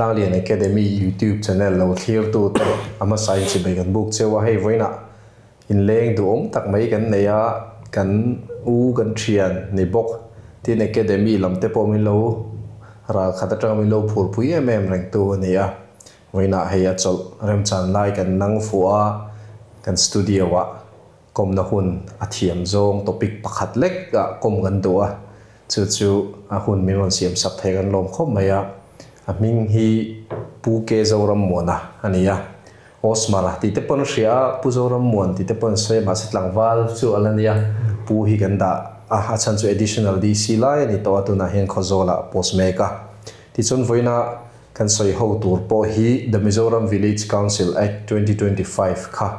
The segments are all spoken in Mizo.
Tlanglian Academy YouTube channel lo thlirtute a hmasa in chibai kan buk cheu a, hei vawiinah inleng duhawm tak mai kan nei a, kan u kan thian ni bawk tin Academy lam te pawh min lo ral khat atanga min lo phurpui em em rengtu a ni a, vawiinah hei a chawlh remchan lai kan nang fuh a, kan studio ah Kawmna hun a thiam zawng topic pakhat lek ah kawm kan duh a, chu chu a hun min rawn siam sak thei kan lawm khawp mai a. A hming hi Pu K Zorammuana a ni a, Osmara tih te pawn a hria a, Pu Zorammuan tih te pawn a sawi a, mahse tlangval chu a la nia, Pu hi kan dah a, a chhan chu Additional DC lai a ni tawh a, tunah hian Khawzawlah a post mek a. Tichuan vawiina kan sawi ho tur pawh hi The Mizoram Village Council Act 2025 kha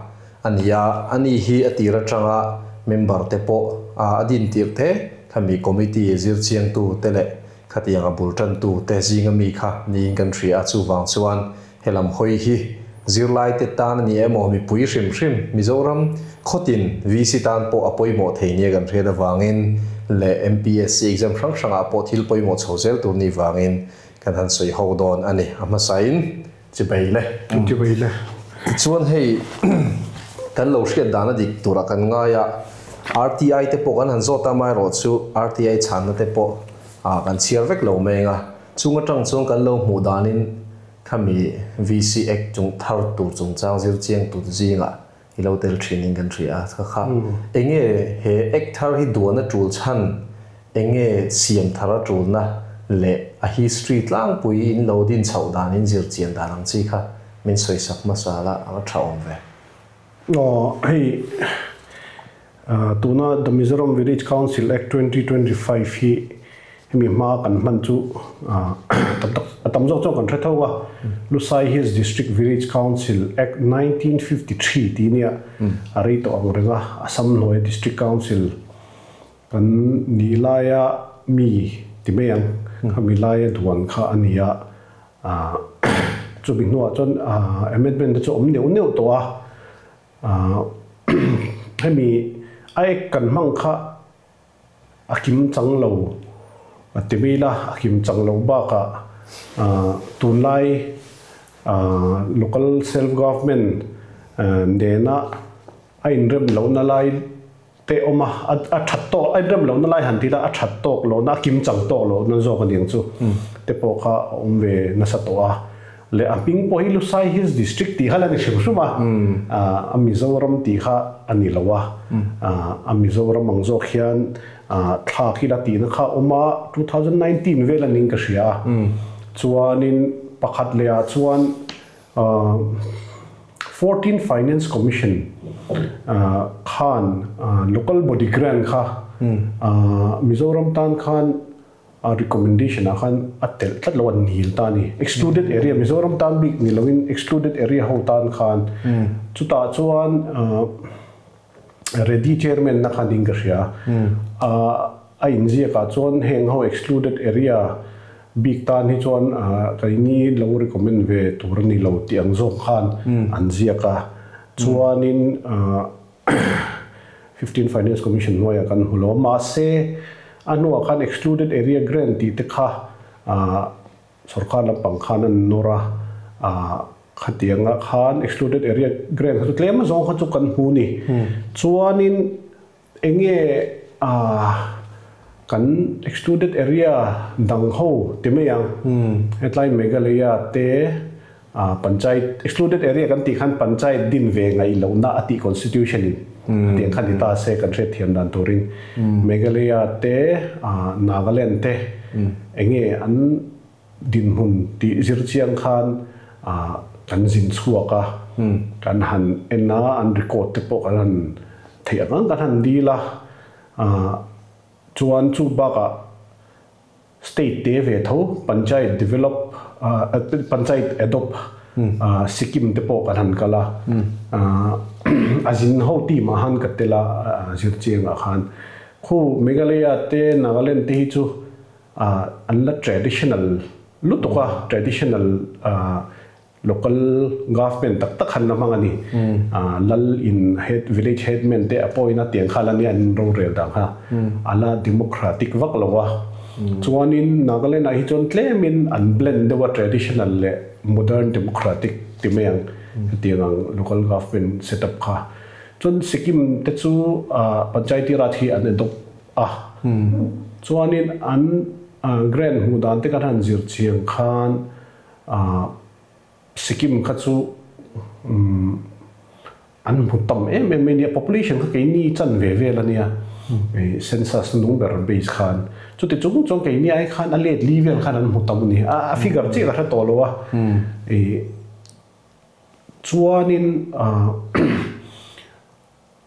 A ni a, ani hi a tir atanga member te pawh a din tirh te, khami committee zirchiangtu te leh khatiang a bul tantu te zinga mi kha niin kan hria a, chuvang chuan helam hawi hi zirlai te tan a ni emaw mipui hrim hrim Mizoram khawtin VC tan pawh a pawimawh thei nia kan hriat avangin leh MPSC exam hrang hrangah pawh thil pawimawh chho zel tur ni vangin kan han sawi ho dawn a ni. A hmasain. Chibai le. Chibai le. Tichuan hei kan lo hriat dan a dik turah kan ngai a, RTI te pawh kan han zawt a, amaherawhchu RTI chhanna te pawh kan chhiar vek lo meng a, chung atang chuan kan lo hmuh danin khami VC Act chung thar tur chungchang zir chiang tur zingah i lo tel thin in kan hria a, kha kha enge he Act thar hi duan a tul chhan Enge siam thar a tulna leh a history tlangpui in lo din chhoh dan in zir chian dan ang chi kha min sawisak hmasa la a va tha awm ve. Aw hei tuna The Mizoram Village Council Act 2025 hi hemi hma kan hman chu tam tak a tam zawk chuan kan hre tho a, Lusai Hills District Village Council Act 1953 tih nia a rei tawh ang reng a, Assam hnuaia District Council Kan ni laia mi ti mai ang, khami laia duan kha a ni a, chumi hnuah chuan amendment te chu awm neuh neuh tawh a, hemi a ek kan hmang kha a kim chang lo a ti mai ila, a kim chang lo bakah tunlai local self government nena a inrem lohna lai te awm a, a that tawk, a inrem lohna lai han ti ila a that tawk lohna, a kim chang tawk lohna zawk a ni ang chu te pawh kha a awm ve nasa tawh a. Leh a hming pawh hi Lusai Hills District tih kha la ni hrim hrim a, a Mizoram tih kha a ni lo a, a Mizoram ang zawk hian thlak ila tihna kha a awm a, 2019 vel a ning ka hria a, chuanin pakhat leh ah chuan 14 Finance Commission khan Local Body Grant kha Mizoram tan khan recommendation ah khan a telh tlat lo a nil ta a ni. Excluded area Mizoram tan bik ni loin excluded area ho tan khan chutah chuan Reddy chairman na kha ding ka hria. A inziak ah chuan heng ho excluded area bik tan hi chuan keini lo recommend ve tur a ni lo tih ang zawk khan an ziak a. Chuanin 15 Finance Commission hnuaiah kan hmu lo a. Mahse a hnuah khan excluded area grant tih te kha Sorkar lampang khan an nawr a, khatianga khan excluded area grant kha chu tlem azawng kha chu kan hmu ni. Chuanin enge kan excluded area dang ho ti mai ang, hetlai Meghalaya te Panchayat excluded area kan tih khan Panchayat din ve ngaih lohna a tih constitution in khatiang khan ni ta se kan hriatthiam dan turin Meghalaya te Nagaland te enge an dinhmun tih zir chiang khan kan zin chhuak a, kan han en a, an record te pawh kan han theih ang ang kan han dil a, chuan chu bakah State te ve tho Panchayat develop Panchayat adopt Sikkim te pawh kan han kal a, a zin ho team ah han ka tel a zirchiang ah khan khu Meghalaya te Nagaland te hi chu an la traditional lutuk a, traditional Local government tak tak han la hmang a ni. Lal in head village headman te a pawhin a tiang kha la nia an rorel dan kha a la democratic vak lo a. Chuanin Nagaland ah hi chuan tlemin an blend deuh a traditional leh modern democratic ti mai ang hetiang ang local government set up kha. Chuan Sikkim te chu Panchayati Raj hi an adopt a. Chuanin an grant hmuh dan te kan han zir chiang khan Sikkim kha chu an hmu tam em em mai nia, population kha keini chan ve vel a nia, census nung ber base khan. Chuti chung chuan keini ai khan a let li vel khan an hmu tam a ni. A figure chiah ka hre tawh lo a. Chuanin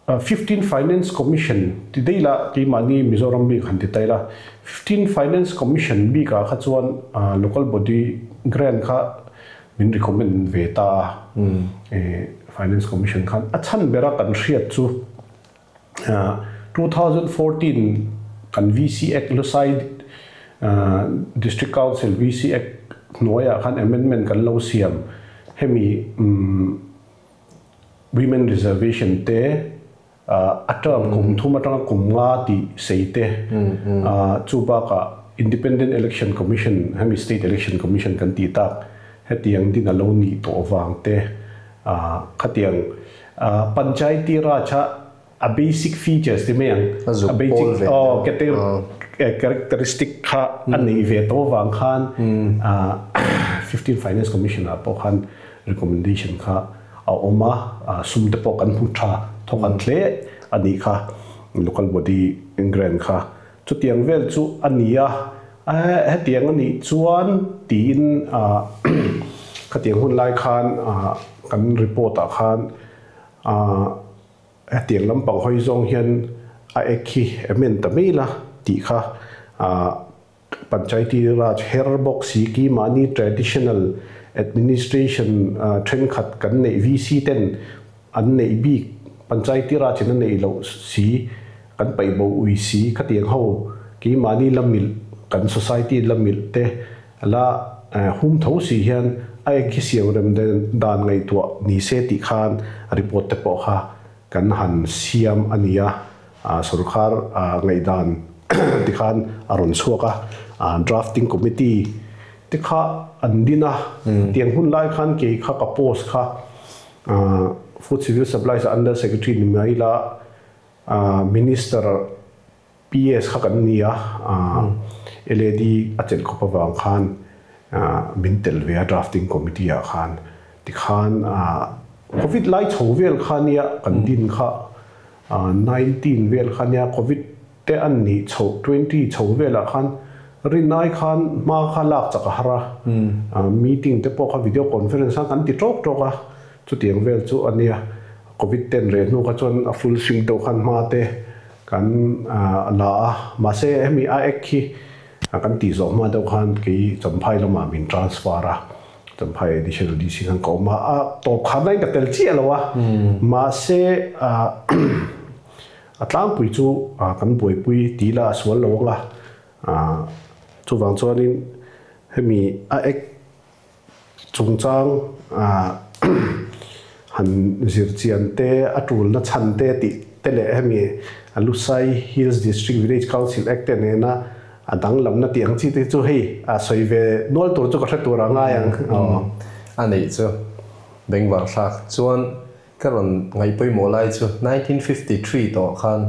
15 Finance Commission ti daih la, keimahni Mizoram bik han ti ta ila, 15 Finance Commission bikah kha chuan Local Body Grant kha min recommend ve ta a, Finance Commission khan a chhan bera kan hriat chu 2014 kan VC Act Lusai District Council VC Act hnuaiah khan amendment kan lo siam hemi Women reservation te a term kum thum atanga kum nga tih sei te chu bakah Independent Election Commission hemi State Election Commission kan tih tak hetiang din a lo nih tawh vang te khatiang Panchayati Raj a a basic features ti mai ang a basic characteristic kha a nei ve tawh vang khan 15 Finance Commission ah pawh khan recommendation kha a awm a, sum te pawh kan hmu tha thawk an hle a nih kha local body grant kha chutiang vel chu a ni a, hetiang a nih chuan tiin khatiang hun lai khan kan report ah khan Hetiang lampang hawi zawng hian a ek hi em en ta mai la tih kha Panchayati Raj her bawk si ki mahni traditional administration thenkhat kan neih VC ten an neih bik Panchayati Raj in a neih loh si kan paih bo ui si khatiang ho ki mahni la milh kan society la milh te La hum tho si hian a ek hi siam rem dan ngaihtuah ni se tih khan report te pawh kha kan han siam a ni a, sorkar ngaihdan ti khan a rawn chhuak a, drafting committee te kha an din a, tiang hun lai khan kei kha ka post kha Food Civil Supplies Under Secretary ni mai ila Minister PS kha kan ni a, LAD a chelh khawp avang khan min tel ve a drafting committee ah khan. Tikhan Covid lai chho vel kha nia kan din kha 19 vel kha nia Covid te an nih chho 20 chho velah khan rinai khan hma kha lak chak a har a, meeting te pawh kha video conference khan kan ti tawk tawk a, chutiang vel chu a nia. Covid ten reh hnu kha chuan a full swing deuh khan hma te Kan la a, mahse hemi a ek hi kan tih zawh hma deuh khan kei Champhai lamah min transfer a, Champhai Additional DC khan ka awm a, a tawp khan ain ka tel chiah lo a, mahse a tlangpui chu kan buaipui tih lah a sual lo ang a, chuvang chuanin hemi a ek Chungchang han zir chian te, a tulna chhan te tih te leh hemi Lusai Hills District Village Council Act te nena a danglamna tih ang chi te chu hei a sawi ve nual tur chu ka hre tur a ngai ang. A neih chu bengvar thlak chuan ka rawn ngaihpawimawh lai chu 1953 tawh khan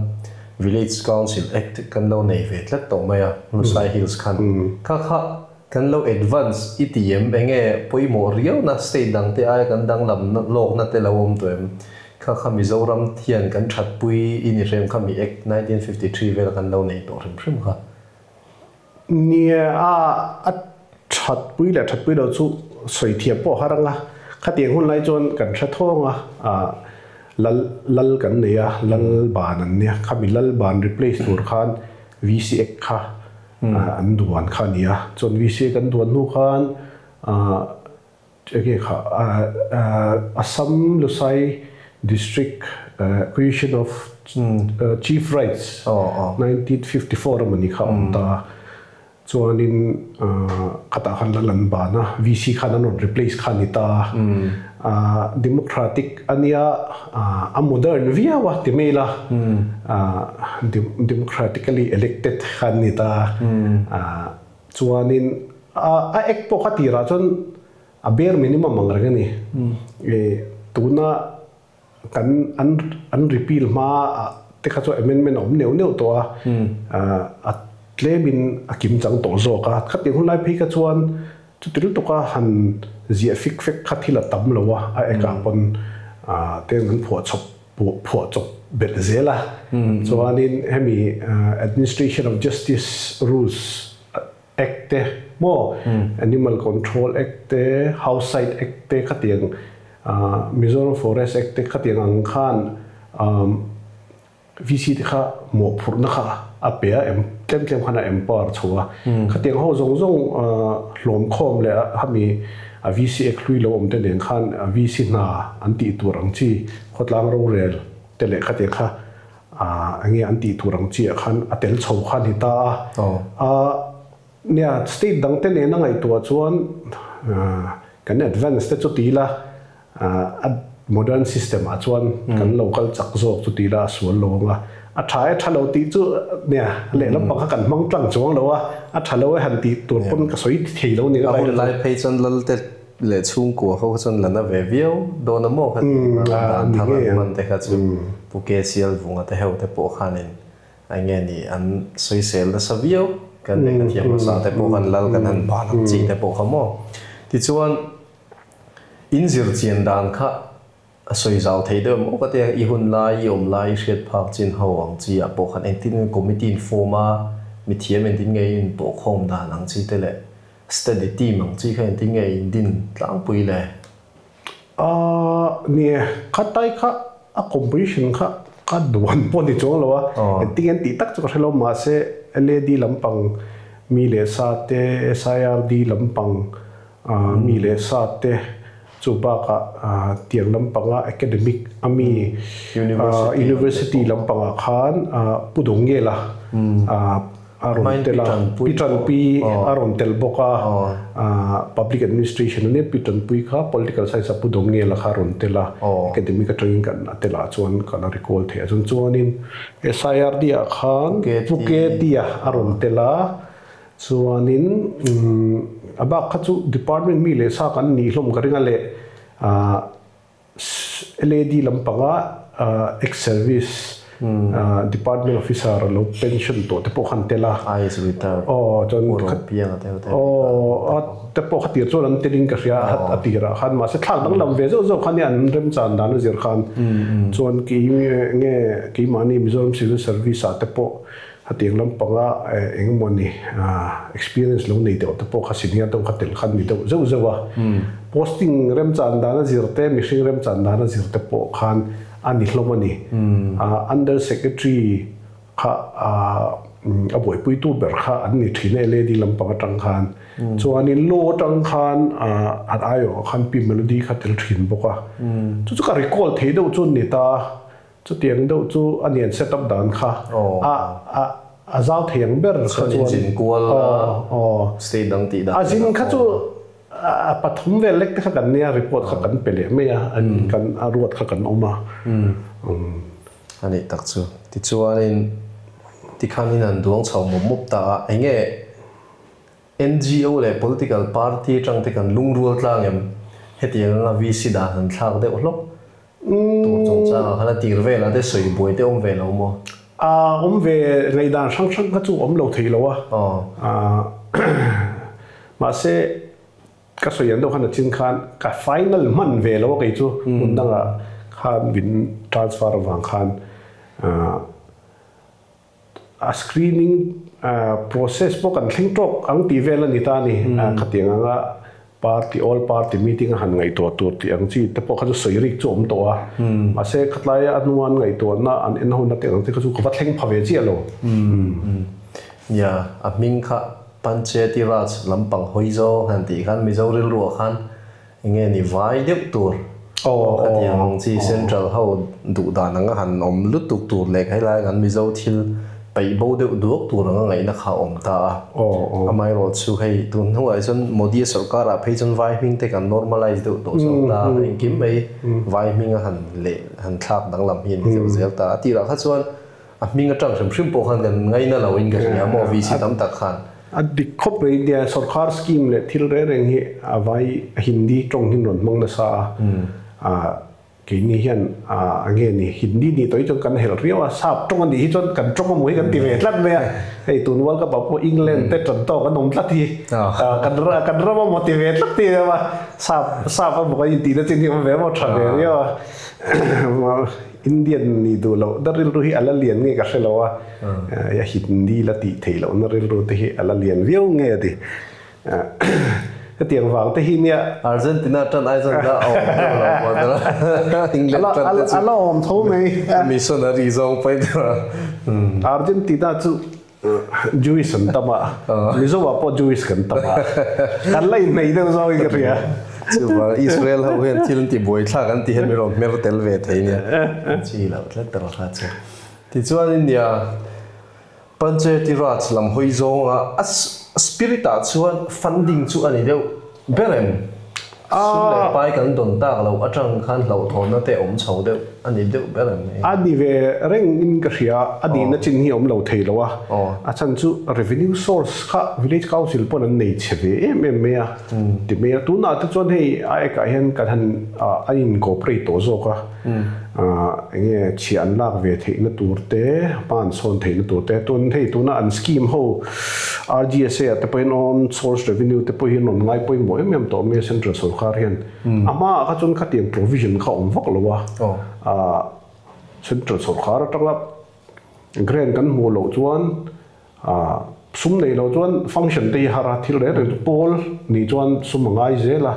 Village Council Act kan lo nei ve tlat tawh mai a, Lusai Hills khan. Kha kha Kan lo advance i ti em? Enge pawimawh riauna state dang te aia kan danglam lawkna te lo awm tawh em? Kha kha Mizoram hian kan thatpui i ni hrem kha mi Act 1953 vel kan lo nei tawh hrim hrim kha. Nia, a a thatpui leh thatpui lo chu sawi thiam pawh har anga, khatiang hun lai chuan kan hre thawng a, lal lal kan nei a, lal ban an nia, khami lal ban replace tur khan VC Act kha an duan kha a ni a, chuan VCA kan duan hnu khan enge kha Assam Lusai District Acquisition of Chief Rights 1954 a mawni kha a awm ta a. Chuanin khatah khan lal an ban a, VC khan an rawn replace kha a ni ta a. Democratic a nia, a modern viau a ti mai la, democratically elected kha an ni ta a. Chuanin a act pawh kha tirah chuan a bare minimum ang reng a ni. Tuna kan an an repeal hma ah te kha chu amendment a awm neuh neuh tawh a, a tlemin a kim chang tawh zawk a, khatiang hun lai phei kha chuan chuti lutuk a han ziah fik fek kha thil a tam lo a, a ekah pawn te an phuah chawp phuah chawp belh zel a, chuanin hemi Administration of Justice Rules Act te maw Animal Control Act te House Site Act te khatiang Mizoram Forest Act te khatiang ang khan VC te kha mawhphurhna kha a pe a em tlem tlem khan a empower chho a khatiang ho zawng zawng hlawm khawm leh hami a VC Act hlui lo awm te nen khan VC hna an tih tur ang chi khawtlang rorel te leh khatiang kha Enge an tih tur ang chiah khan a tel chho kha a ni ta a. Nia, state dang te nena ngaihtuah chuan kan advance te chu ti ila, a modern system ah chuan kan lo kal chak zawk chu ti ila a sual lo ang a. A tha e tha lo tih chu nia, lehlam pang kha kan hmang tlang chuang lo a, a tha lo e han tih tur pawn ka sawi thei lo ni. A hun lai phei chuan lal te leh chhungkua ho kha chuan la na ve viau dawn a maw kha ti dan thar an hman te kha chu Pu Kesial Vunga te ho te pawh khanin eng nge ni an sawisel nasa viau kan lehkha thiam hmasa te pawh khan lal kan han ban ang chi te pawh kha maw. Tichuan in zir chian dan kha a sawi zau thei deuh maw ka ti a, i hun lai i awm lai i hriat phak chin ho ang chi ah pawh khan engtin nge committee in form a mithiam engtin nge i inpawh khawm dan ang chi te leh Study team ang chi kha engtin nge in din tlangpui le? Aaa nie, khatai kha a composition kha ka duan pawh ni chuang lo a, engtin nge an tih tak chu ka hre lo mahse LAD lampang mi leh sa te, SIRD lampang mi leh sa te chu bakah tiang lampanga academic a mi University lampangah khan Pu Dongela a rawn tel a, Pi Tanpui a rawn tel bawk a, Public Administration a nia, Pi Tanpui kha Political Science a Pu Dongela kha a rawn tel a, Academic atangin kan a tel ah chuan kan a recall theih a, chuan chuanin SIRD ah khan Pu Ketia a rawn tel a, chuanin a bak kha chu Department mi leh sa kan nih hlawm ka ring a leh LAD lampanga ex-service department officer lo pension tawh te pawh khan tel a. IS retired. Aw chuan Pu Ropianga te ho te. Aw a te pawh kha tir chuan an telin ka hria a tirah khan mahse thlak danglam ve zeuh zeuh khan an remchan dan a zir khan chuan kei nge keimahni Mizoram Civil Service ah te pawh Hetiang lampanga eng emaw ni experience lo nei deuh te pawh kha senior deuh kha tel khan ni deuh zeuh zeuh a. Posting remchan dan a zir te, mihring remchan dan a zir te pawh khan a ni hlawm a ni. Under Secretary kha a buaipuitu ber kha an ni thin a LAD lampang atang khan. Chuanin law atang khan an aiawh khan Pi Melody kha tel thin bawk a. Chu chu ka recall thei deuh chu ni ta. Chutiang deuh chu a nian set up dan kha a a a zau thei ang ber kha chuan in zin kual a state dang tih dan a zin kha chu a pathum vel lek te kha kan nia report kha kan pe leh mai a kan a ruat kha kan awm a A nih tak chu tichuanin tikhanin an duang chho mup mup ta a enge NGO leh political party atang te kan lungrual tlang em hetiang anga VC dan han thlak deuh hlawk Tur chungchangah khan a tir velah te sawi buai te awm ve lo maw? A awm ve, ngaihdan hrang hrang kha chu awm lo thei lo a. Mahse, ka sawi ang deuh khan a chin khan ka final hman ve lo a kei chu hmun dangah khan min transfer avang khan a screening process pawh kan thleng tawk ang tih vel a ni ta a ni. Khatiang anga party all party meeting a han ngaihtuah tur tih ang chi te pawh kha chu sawi rik chu a awm tawh a. Mahse khatlaia a hnua an ngaihtuahna an en hona te ang te kha chu ka va thleng pha ve chiah lo. Nia, a hming kha Panchayati Raj lampang hawi zawng han tih khan Mizo rilruah khan Enge ni vai deuh tur khatiang ang chi central ho duh dan anga han awm lutuk tur leh helai kan Mizo thil Paih bo deuh duak tur anga ngaihna kha a awm ta a. Amaherawhchu hei tun hnuah hi chuan Modi sorkarah phei chuan vai hming te kan normalise deuh tawh zawk ta a, engkim mai vai hming a han leh han thlak danglam hi a ni deuh zel ta a. Tirah kha chuan a hming atang hrim hrim pawh khan kan ngaina lo in ka hria maw VC tam tak khan. A dik khawp mai nia, sorkar scheme leh thil reng reng hi a vai Hindi tawng hi an rawn hmang nasa a, Keini hian a nge ni, Hindi ni tawh hi chuan kan helh riau a, sap tawng a nih hi chuan kan tawng a maw hi kan ti ve tlat mai a, hei tun World Cup ah pawh England te tan tawk an awm tlat hi, kan kan ram a maw ti ve tlat ti a, sap sap a maw kan intihna chin hi a awm ve maw tha ve riau a, Indian ni duh loh na rilru hi a la lian nge ka hre lo a, Hindi la tih theih loh na rilru te hi a la lian viau nge a ti. Hetiang vang te hi nia. Argentina tan ai chuan la awm deuh lo pawh ta England tan te chu. A la awm tho mai. Missionary zawng paih deuh a. Argentina chu Jewish an tam a, Mizo ah pawh Jewish kan tam a. Kan la inhneih deuh zawngin ka hria. Chuvang Israel ho hian thil an ti buaithlak an ti hian min rawn hmer tel ve thei nia. Chi loh tlat erawh kha chu. Tichuan India Panchayati Raj lam hawi zawnga a spirit ah chuan funding chu a ni deuh ber em? Sum leh pai kan dawn tak loh atang khan hlauhthawnna te awm chho deuh a ni deuh ber em? A ni ve reng in ka hria, a nihna chin hi a awm lo thei lo a, a chhan chu revenue source kha village council pawn an nei chhe ve em em mai a ti mai a, tunah te chuan hei a ekah hian kan han a in cooperate tawh zawk a. Enge chhiah an lak ve theihna tur te, hma an sawn theihna tur te, tun hei tuna an scheme ho RGSA ah te pawhin awm, source revenue te pawh hi an rawn ngai pawimawh em em tawh mai a central sorkar hian. A hmaah kha chuan khatiang provision kha a awm vak lo a, central sorkar atanga grant kan hmuh loh chuan sum nei lo chuan function te hi har a, thil reng reng chu pawl nih chuan sum a ngai zel a,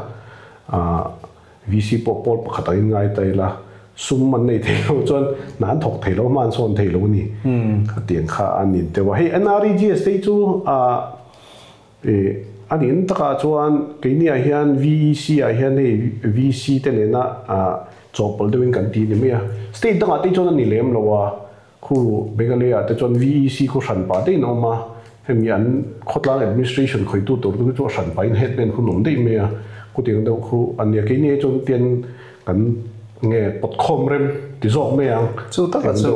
VC pawh pawl pakhat angin ngai ta ila, sum an nei thei lo chuan hna an thawk thei lo, hma an sawn thei lo a ni. Khatiang kha a ni deuh a. Hei NREGS te hi chu a nih takah chuan keiniah hian VEC ah hian hei VC te nena chawhpawlh deuhin kan ti a ni mai a. State dangah te hi chuan a ni lem lo a. Khu Meghalaya te chuan VEC khu hran pah daih in a awm a, hemi an khawtlang administration khawitu tur te chu a hran pahin headman hun awm daih mai a, khutiang deuh khu a nia. Keini hi chuan tian kan nge pawtkhawm rem ti zawk mai ang. Chu taka chu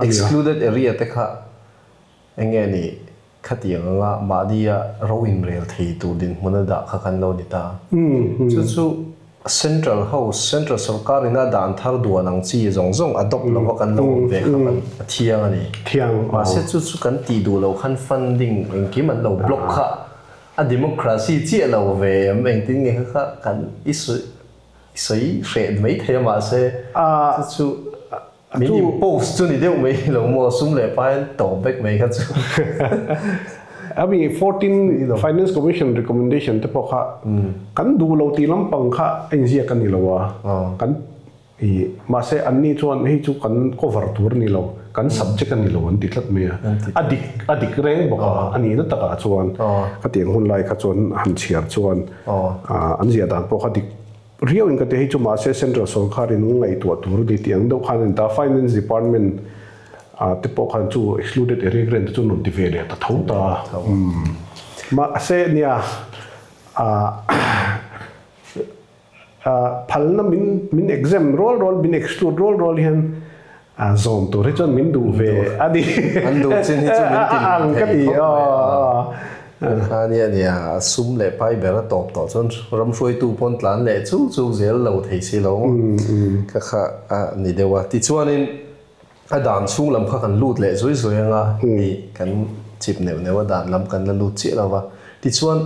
excluded area te kha enge ni khatiang anga mahnia ro inrel thei tur dinhmun a dah kha kan lo ni ta. Chu chu Central ho, Central sorkar ina dan thar duan ang chi zawng zawng adopt lova kan lo awm ve kha kan a thiang a ni. Mahse chu chu kan tih duh loh khan funding engkim an lo block kha a democracy chiah lo ve em engtin nge kha kha kan i sawi hreh mai thei a mahse chu chu Min impose chu ni deuh mai lo maw, sum leh pai an tawp vek mai kha chu. Ami 14 Finance Commission recommendation te pawh kha kan duh lo tih lampang kha a inziak a ni lo a, kan i mahse anni chuan hei chu kan cover tur a ni lo, kan subject a ni lo an ti tlat mai a, a dik a dik reng bawk a, a nihna takah chuan khatiang hun lai kha chuan han chhiar chuan an ziah dan pawh kha dik Riau in ka ti hei chu mahse Central sorkar in ngaihtuah tur a ni tih ang deuh khan a ni ta. Finance Department ah te pawh khan chu excluded area grant te chu an rawn ti ve leh ta tho ta. Mahse nia phalna min min exempt rual rual min exclude rual rual hian zawm tur hi chuan min duh ve a ni. An duh chin hi chu min ti ang ka ti aw. Kha nia nia sum leh pai ber a tawp tawh chuan ram hruaitu pawn tlan leh chuk chuk zel lo thei si lo kha kha a ni deuh a. Tichuanin a dan chhung lam kha kan lut leh zui zui anga ni kan chip neuh neuh a dan lam kan la lut chiah lo va. Tichuan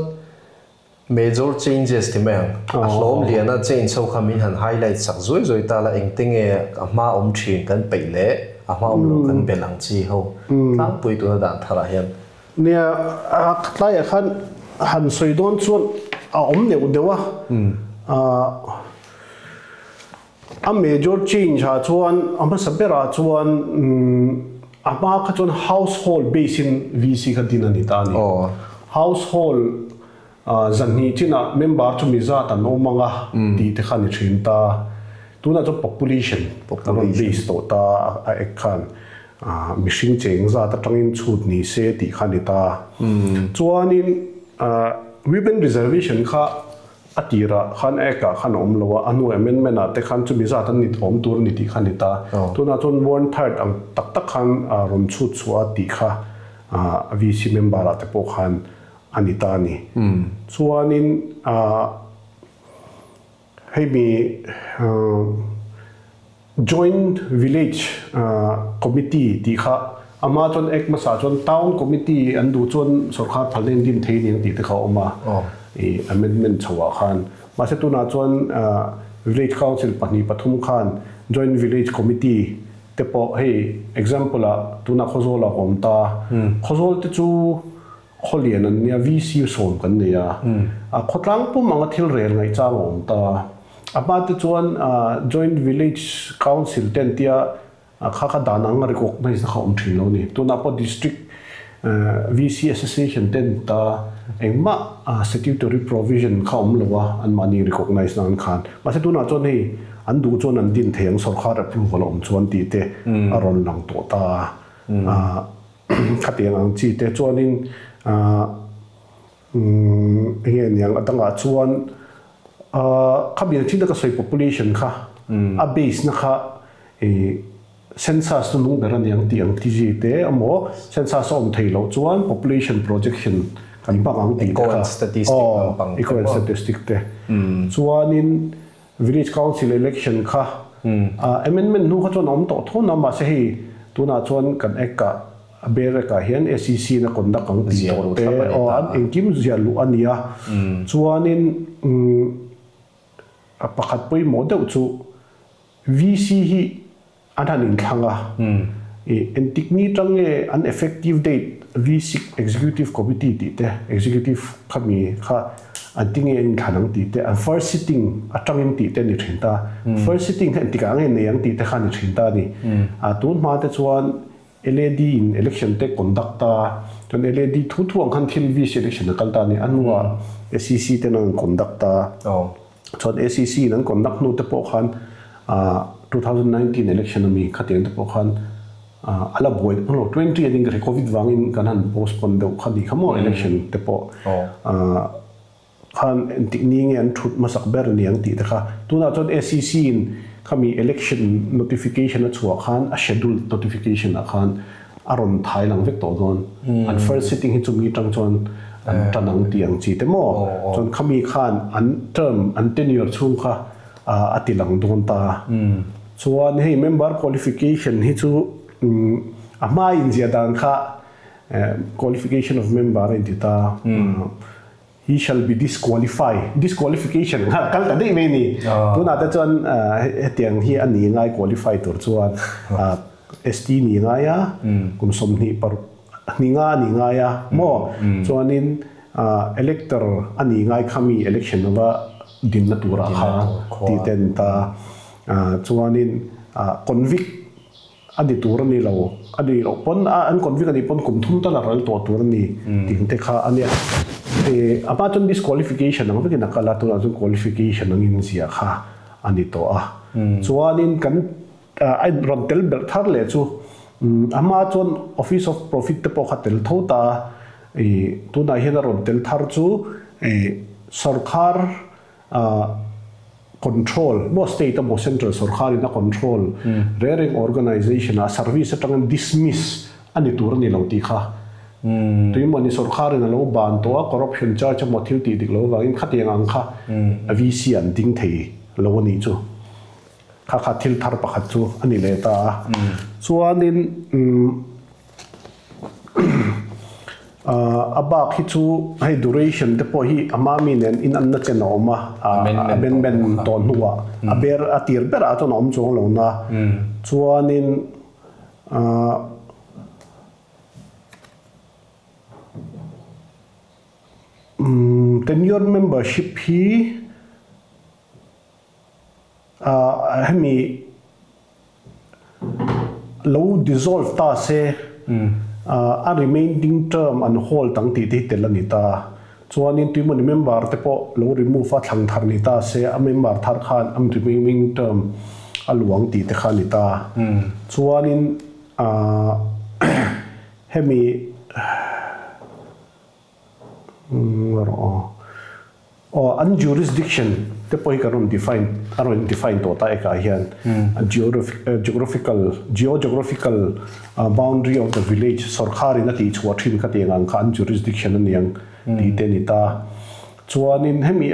Major changes ti mai ang. A hlawm liana change ho kha min han highlight sak zuai zuai ta la engte nge a hma awm thin kan peih leh a hma awm lo kan belh ang chi ho tlangpui tuna dan tharah hian. Nia, a tlaiah khan han sawi dawn chuan a awm neuh deuh a. A major change ah chuan a hmasa berah chuan a hma kha chuan household base in VC kha din a ni ta a ni. Household zanhnih chinah member chu mi zat an awm ang a tih te kha a ni thin ta. Tunah chuan population a rawn base tawh ta a ek khan. mihring cheng zat atangin chhut ni se tih kha a ni ta. Chuanin women reservation kha a tirah khan Act ah khan a awm lo a, a hnu amendment ah te khan chumi zat an ni awm tur a ni tih kha a ni ta. Tunah chuan one third ang tak tak khan rawn chhut chhuah a tih kha VC member ah te pawh khan a ni ta a ni. Chuanin Hei mi Joint Village Committee tih kha a hma chuan Act hmasa chuan Town Committee an duh chuan sorkar phalna in dim thei aniang tih te kha a awm a, i amendment chho ah khan. Mahse tunah chuan Village Council pahnih pathum khan Joint Village Committee te pawh hei example ah tunah Khawzawl ah ka awm ta. Khawzawl te chu Khawlian an nia, VC sawm kan nei a, a khawtlang pum anga thil rel ngaihchang a awm ta. A hma te chuan Joint Village Council te an tia kha kha dan ang a recognize na kha awm thin lo a ni. Tunah pawh District VC Association te an ta engmah statutory provision kha awm lo a anmahni recognize nan khan. Mahse tunah chuan hei an duh chuan an din thei ang sorkar approval a awm chuan tih te a rawn lang tawh ta a. Khatiang ang chi te chuanin enge niang a dangah chuan khami ang chin taka sawi population kha a base na kha census chu nung ber aniang tih ang ti chi te emaw census a awm thei loh chuan population projection kan hmang ang tih te kha eco and statistic te chuanin Village Council election kha amendment hnu kha chuan a awm tawh tho na mahse hei tunah chuan kan Act ah a bare Act ah hian SEC in a conduct ang tih tawh te aw an engkim ziah luh a ni a chuanin a pakhat pawimawh deuh chu VC hi An han inthlang a, i entik ni tang nge an effective date VSIC Executive Committee tih te, Executive khami kha an ti nge an inthlan ang tih te, an first sitting atangin tih te a ni thin ta. First sitting kha entikah nge nei ang tih te kha a ni thin ta a ni. A tun hma te chuan LAD in election te conduct ta, chuan LAD thu thu ang khan thil VC election a kal ta a ni. A hnuah SEC ten an conduct ta. Chuan SEC in an conduct hnu te pawh khan 2019 election ami khatiang te pawh khan a la buai lo 20 aning ka hre covid vangin kan han postpone deuh kha ni kha maw election te pawh khan entik ni nge an thut hmasak ber niang tih te kha tunah chuan SEC in khami election notification a chhuah khan a schedule notification ah khan a rawn thai lang vek tawh dawn. An first sitting hi chumi tang chuan an tan ang tih ang chi te maw? Chuan khami khan an term, an tenure chhung kha a ti lang dawn ta. Chuan hei member qualification hi chu a hma inziah dan kha qualification of member a inti ta. He shall be disqualify, disqualification kha kal ta daih mai a ni. Tunah te chuan hetiang hi a ni ngai qualify tur chuan ST ni ngai a, kum 26 ni nga a ni ngai a maw? Chuanin elector a ni ngai kha mi election ava dinna turah kha tih te a ni ta. Chuanin convict A ni tur a ni lo, a ni loh pawn a an convict a nih pawn kum thum tal a ral tawh tur a ni tih te kha a nia. E a hma chuan disqualification ang vekin a kal a, tunah chuan qualification angin ziah kha a ni tawh a. Chuanin kan a rawn tel belh thar leh chu a hma chuan office of profit te pawh kha tel tho ta a, e tunah hian a rawn tel thar chu e sorkar control maw state emaw central sorkar in a control reng reng organization ah service atangin dismiss a ni tur a ni lo tih kha tuimaw ni sorkar in a lo ban tawh a corruption charge emaw thil tih dik lo avangin khatiang ang kha VC an ding thei lo a nih chu kha kha thil thar pakhat chu a ni leh ta a chuanin A bak hi chu hei duration te pawh hi a hma mi nen inanna chen a awm a, amendment tawh hnuah a ber a tir berah chuan a awm chuang lo na. Chuanin tenure membership hi Hemi lo dissolve ta se a remaining term an hold ang tih te hi tel a ni ta. Chuanin tuimawni member te pawh lo remove a thlang thar ni ta se a member thar khan a remaining term a luang tih te kha a ni ta. Chuanin. Hemi rawh aw an jurisdiction te pawh hi kan rawn define a rawn define tawh ta ekah hian geographical geographical boundary of the village sawrkharin a tihchhuah thin kha tiang ang kha an jurisdiction a niang tih te a ni ta. Chuanin hemi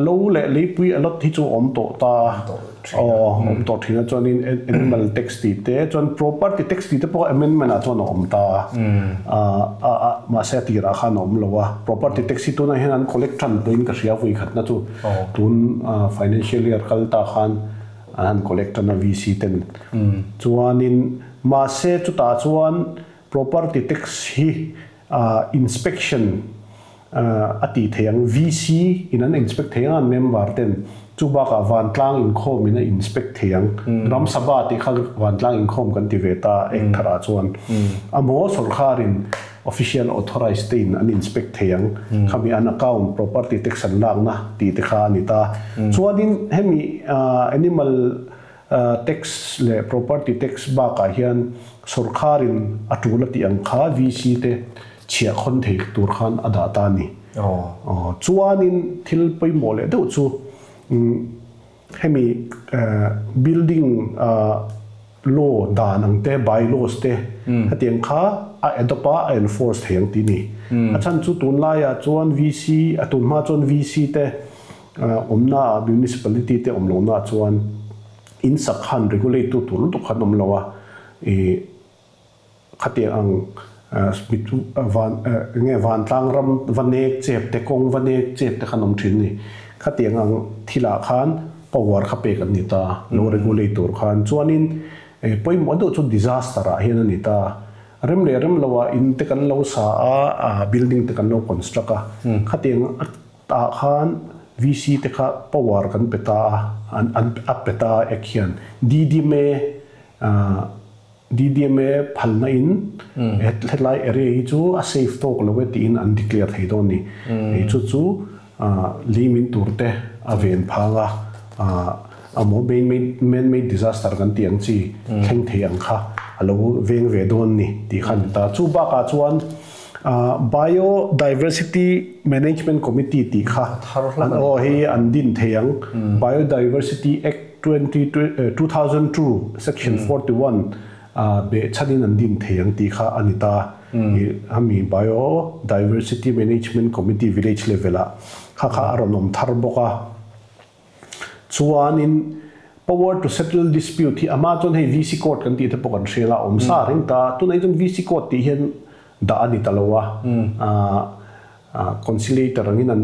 lo leh leipui allot hi chu awm tawh ta aw awm tawh thin a chuanin animal tax tih te chuan property tax tih te pawh amendment ah chuan a awm ta a mahse a tirah khan a awm lo a property tax hi tunah hian an collect tan pawhin ka hria vui khatna chu tun financial year kal ta khan an han collect tan a VC ten chuanin mahse chutah chuan property tax hi inspection a tih theih ang. VC in an inspect thei ang a, member ten. Chu bakah vantlang inkhawm in a inspect thei ang. Ram Sabha tih kha vantlang inkhawm kan ti ve ta ek tharah chuan. A maw sawrkharin official authorized te in an inspect thei ang. Khami an account, property tax an lakna tih te kha a ni ta. Chuanin hemi animal Tax leh property tax bakah hian sawrkharin a tul a tih ang kha VC te chhiah khawn thei tur khan a dah ta a ni. Chuanin thil pawimawh leh deuh chu hemi building law dan ang te, by-laws te hetiang kha a adopt a, a enforce thei ang tih a ni. A chhan chu tunlaiah chuan VC, a tunhma chuan VC te Awmna ah municipality te awm lohna ah chuan in sak khan regulate tu tur lutuk khan awm lo a, ih khatiang ang van enge vantlang ram va nek chep te kawng va nek chep te khan awm thin a ni. Khatiang ang thil ah khan power kha pek an ni ta lo regulate tur khan. Chuanin pawimawh deuh chu disaster ah hian a ni ta. Rem leh rem lo ah in te kan lo sa a, building te kan lo construct a, khatiang Tah khan VC te kha power kan pe ta a, an an a pe ta a ek hian DDMA DDMA phalna in hetlai area hi chu a safe tawk lo e tiin an declare thei dawn a ni. Hei chu chu lei min tur te a ven phang a, a maw man made man made disaster kan tih ang chi thleng thei ang kha a lo veng ve dawn a ni tih kha a ni ta. Chu bakah chuan Biodiversity Management Committee tih kha an aw hi an din thei ang. Biodiversity Act 2002 Section 41 behchhanin an din thei ang tih kha a ni ta. Hemi Biodiversity Management Committee village level ah kha kha a rawn awm thar bawk a. Chuanin power to settle dispute hi ama chuan hei VC court kan tih te pawh kan hria la awm sa reng ta. Tunah hi chuan VC court tih hian dah a ni ta lo a. Conciliator angin an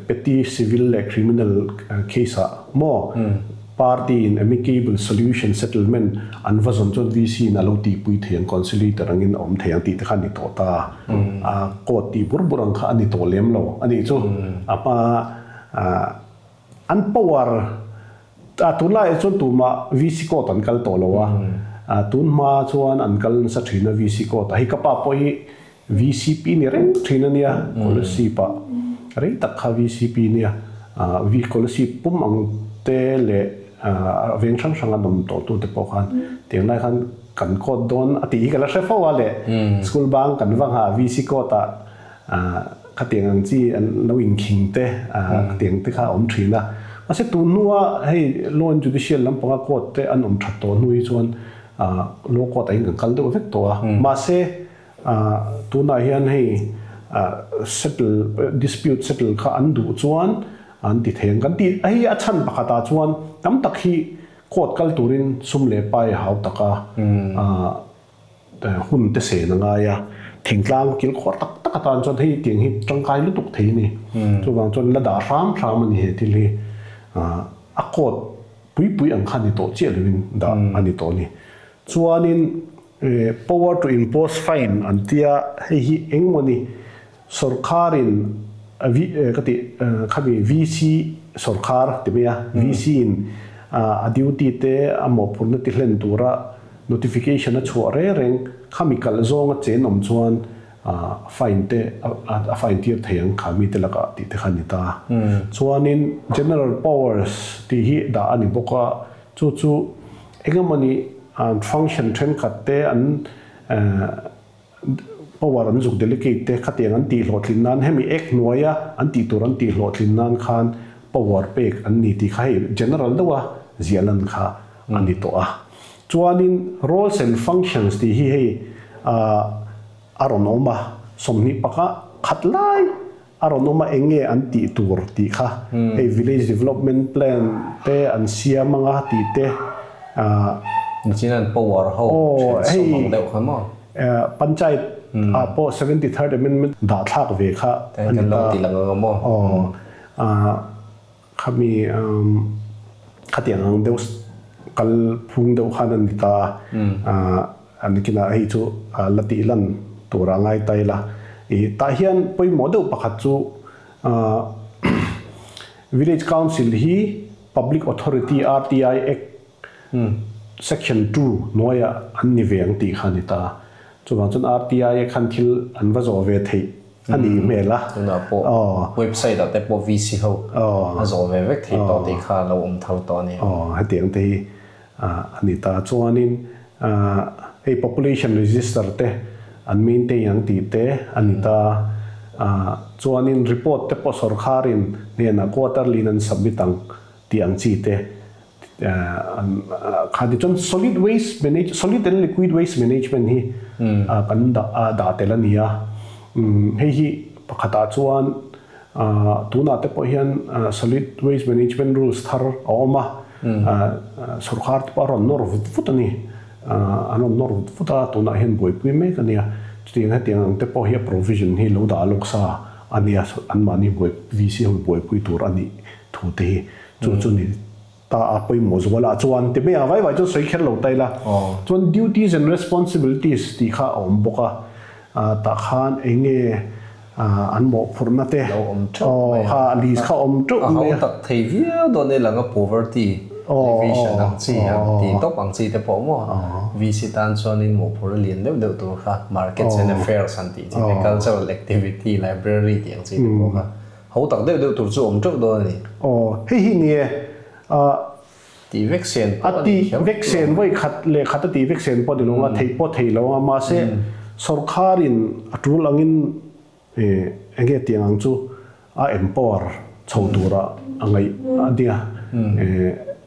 petty civil leh criminal case ah maw party in amicable solution settlement an va zawn chuan VC in a lo tihpui thei ang conciliator angin a awm thei ang tih te kha a ni tawh ta. Court tih bur bur ang kha a ni tawh lem lo a nih chu. A hma An power a tunlaiah chuan tumah VC court an kal tawh lo a, tun hma chuan an kal nasa thin a VC court a, hei ka pa pawh hi VCP ni reng thin a nia, Kolasib ah rei tak kha VCP nia, Kolasib pum ang te leh veng hrang hrang an awm tawh tu te pawh khan tiang lai khan kan court dawn a tih hi ka la hre fo a le, school bang kan va nghah VC court ah Khatiang ang chi an lo inkhing te, khatiang te kha a awm thin a. Mahse tun hnua hei Law and Judicial lampanga court te an awm that tawh hnu hi chuan Law court ah hian kan kal deuh vek tawh a. Mahse tunah hian hei settle, dispute settle kha an duh chuan an ti thei ang kan ti. Hei a chhan pakhatah chuan tam tak hi court kal turin sum leh pai a hau tak a. Hun te sen a ngai a, thingtlang kil khuar tak tak atan chuan hei tiang hi tangkai lutuk thei a ni. Chuvang chuan la dah hram hram a ni he thil hi. A coat pui pui ang kha ni tawh chiah lovin dah a ni tawh a ni. Chuanin power to impose fine an tia hei hi engemaw ni sawrkharin ka tih khami VC sawrkhar ti mai a, VC in a duty te a mawhphurhna ti hlen tura notification a chhuah reng reng khami kalh zawnga chen awm chuan fine te a fine tir thei ang kha mite lakah tih te kha a ni ta. Chuanin general powers tih hi dah a ni bawk a, chu chu engemawni an function thenkhat te an power an zuk delegate te khatiang an tih hlawhtlin nan hemi Act hnuaia an tih tur an tih hlawhtlin nan khan power pek an ni tih kha hei general deuha ziah lan kha a ni tawh a. Chuanin roles and functions tih hi hei a rawn awm a, 20 paka khat lai a rawn awm a eng nge an tih tur tih kha hei village development plan te an siam anga tih te Nichin an power ho then sawm ang deuh kha maw? Panchayat ah pawh 73rd amendment dah thlak ve kha a ni ta. Aw khami khatiang ang deuh kal phung deuh khan a ni ta a. An kinah hei chu la tih lan tur a ngai ta ila. I tah hian pawimawh deuh pakhat chu Village Council hi Public Authority RTI Act Section 2 hnuaiah an ni ve ang tih kha a ni ta. Chuvang chuan RTI Act khan thil an va zawh ve theih a nih hmel a. Tunah pawh website ah te pawh VC ho a zawh ve vek theih tawh tih kha a lo awm thar tawh a ni. Aw, hetiang te hi a ni ta. Chuanin hei population register te an maintain ang tih te a ni ta. Chuanin report te pawh sawrkharin hnenah quarterly in an submit ang tih ang chi te an kha ti. Chuan solid waste manage solid and liquid waste management hi kan dah dah tel a ni a. Hei hi pakhatah chuan tunah te pawh hian solid waste management rules thar a awm a. Sorkar te pawh a rawn nawr vut vut a ni. An rawn nawr vut vut a, tunah hian buaipui mek a nia. Chutiang hetiang ang te pawh hi a provision hi lo dah lawk sa a nia, anmahni buai VC ho buaipui tur a nih thu te hi chu chu ni ta a pawimawh zualah chuan ti mai ang vai vai chuan sawi kher lo ta ila. Chuan duties and responsibilities tih kha a awm bawk a, tah khan eng nge an mawhphurhna te Lo awm teuh mai a. Kha list kha awm teuh mai a. A hau tak thei viau dawn e langa poverty alleviation ang chi ang ti tawp ang chi te pawh maw VC tan chuanin mawhphurh a lian deuh deuh tur kha markets and affairs han tih chi te cultural activity library tih ang chi te pawh kha hau tak deuh deuh tur chu awm teuh dawn a ni. Aw hei hi ni e Tih vek sen pawh a ni kher. A tih vek sen vawi khat leh khat a tih vek sen pawh a ni lo a, theih pawh a thei lo a, mahse sawrkharin a tul angin eng nge tiang ang chu a empower chho tura a ngaih a nia.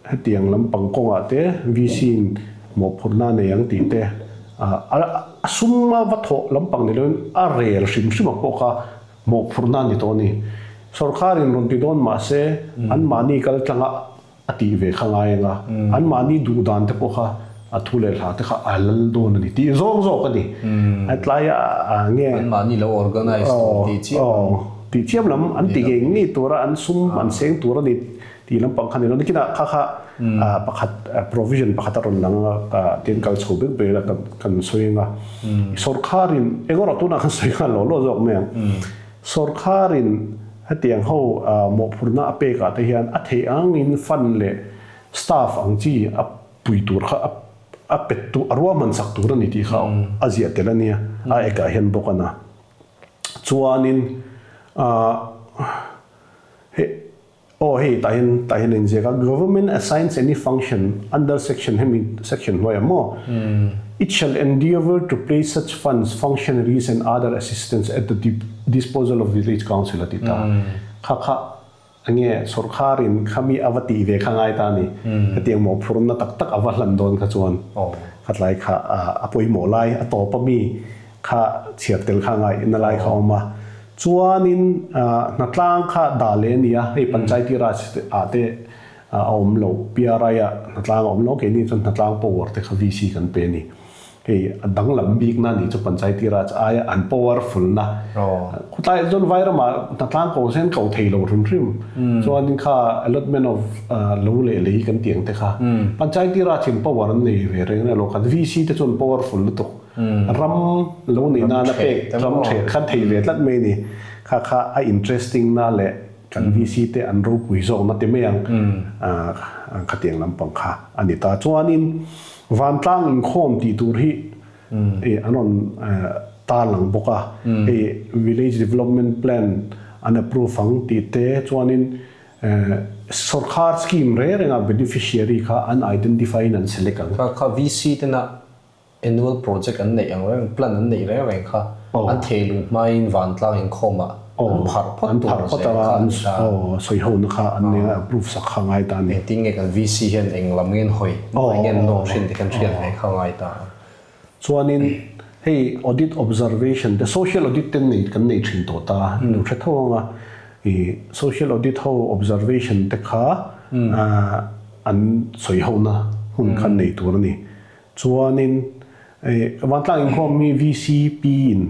Hetiang lampang kawngah te VC in mawhphurhna a nei ang tih te a sum a va thawh lampang ni loin a rel hrim hrim ang pawh kha mawhphurhna a ni tawh a ni. Sawrkharin rawn ti dawn mahse anmahni kal tlanga a tih ve kha ngai anga anmahni duh dan te pawh kha a thu leh hla te kha a lal dawn a ni tih zawng zawk a ni. A tlai a nge Anmahni lo organize tur tih chiam lam. Tih chiam lam an ti ngei ngei tura an sum an seng tur a ni tih lampang kha ni lo. Nikinah kha kha pakhat provision pakhat a rawn lang a tin kal chho bek bek a kan sawi anga sawrkharin eng erawh tunah khan sawi nghal lo lo zawk mai ang. Sawrkharin hetiang ho mawhphurhna a pekah te hian a theih angin fund leh staff ang chi a pui tur kha a pet tu a ruahman sak tur a ni tih kha a ziah tel a nia a ekah hian bawk a na. Chuanin hei Aw hei tah hian tah hian a inziak a, Government assigns any function under section hemi section hnuaiah maw It shall endeavour to place such funds, functionaries and other assistants at the disposal of village council a ti ta. Kha kha enge sawrkharin khami a va tih ve kha ngai ta a ni. Hetiang mawhphurna tak tak a va hlan dawn kha chuan khatlai kha a pawimawh lai a tawp a mi kha chhiar tel kha ngai na lai kha a awm a. Chuanin hnatlang kha dah leh a ni a, hei Panchayati Raj ah te a awm lo, PRI ah hnatlang a awm lo, keini chuan hnatlang power te kha VC kan pe a ni. Hei a danglam bikna a nih chu Panchayati Raj aia an powerful na. Khawtlaiah chuan Vairamah hnatlang ko sen ko thei lo hrim hrim. Chuanin kha allotment of lo leh lei kan tih ang te kha Panchayati Raj in power an nei ve reng reng lo, kan VC te chuan powerful lutuk. Ram lo neih nana pek ram theh kha thei ve tlat mai a ni. Kha kha a interesting na leh kan VC te an ropui zawk na ti mai ang khatiang lampang kha a ni ta. Chuanin vantlang inkhawm tih tur hi an rawn tarlang bawk a. Hei village development plan an approve ang tih te chuanin. Sorkar scheme reng renga beneficiary kha an identify in an select ang. Kha kha VC tena annual project an neih ang reng, plan an neih reng reng kha an thei luh hmain vantlang inkhawmah an pharh phawt tur zel kha an ni ta. Aw, sawi hona kha an nei a, approve sak kha ngai ta a ni. Engtin nge kan VC hian eng lam nge an hawi, hmai nge an nawr thin tih kan hriat ve kha ngai ta. Chuanin hei audit observation te, social audit te nei kan nei thin tawh ta, in lo hre tho ang a, i social audit ho observation te kha an sawi hona hun kha nei tur a ni. Chuanin vantlang inkhawm hi VCP in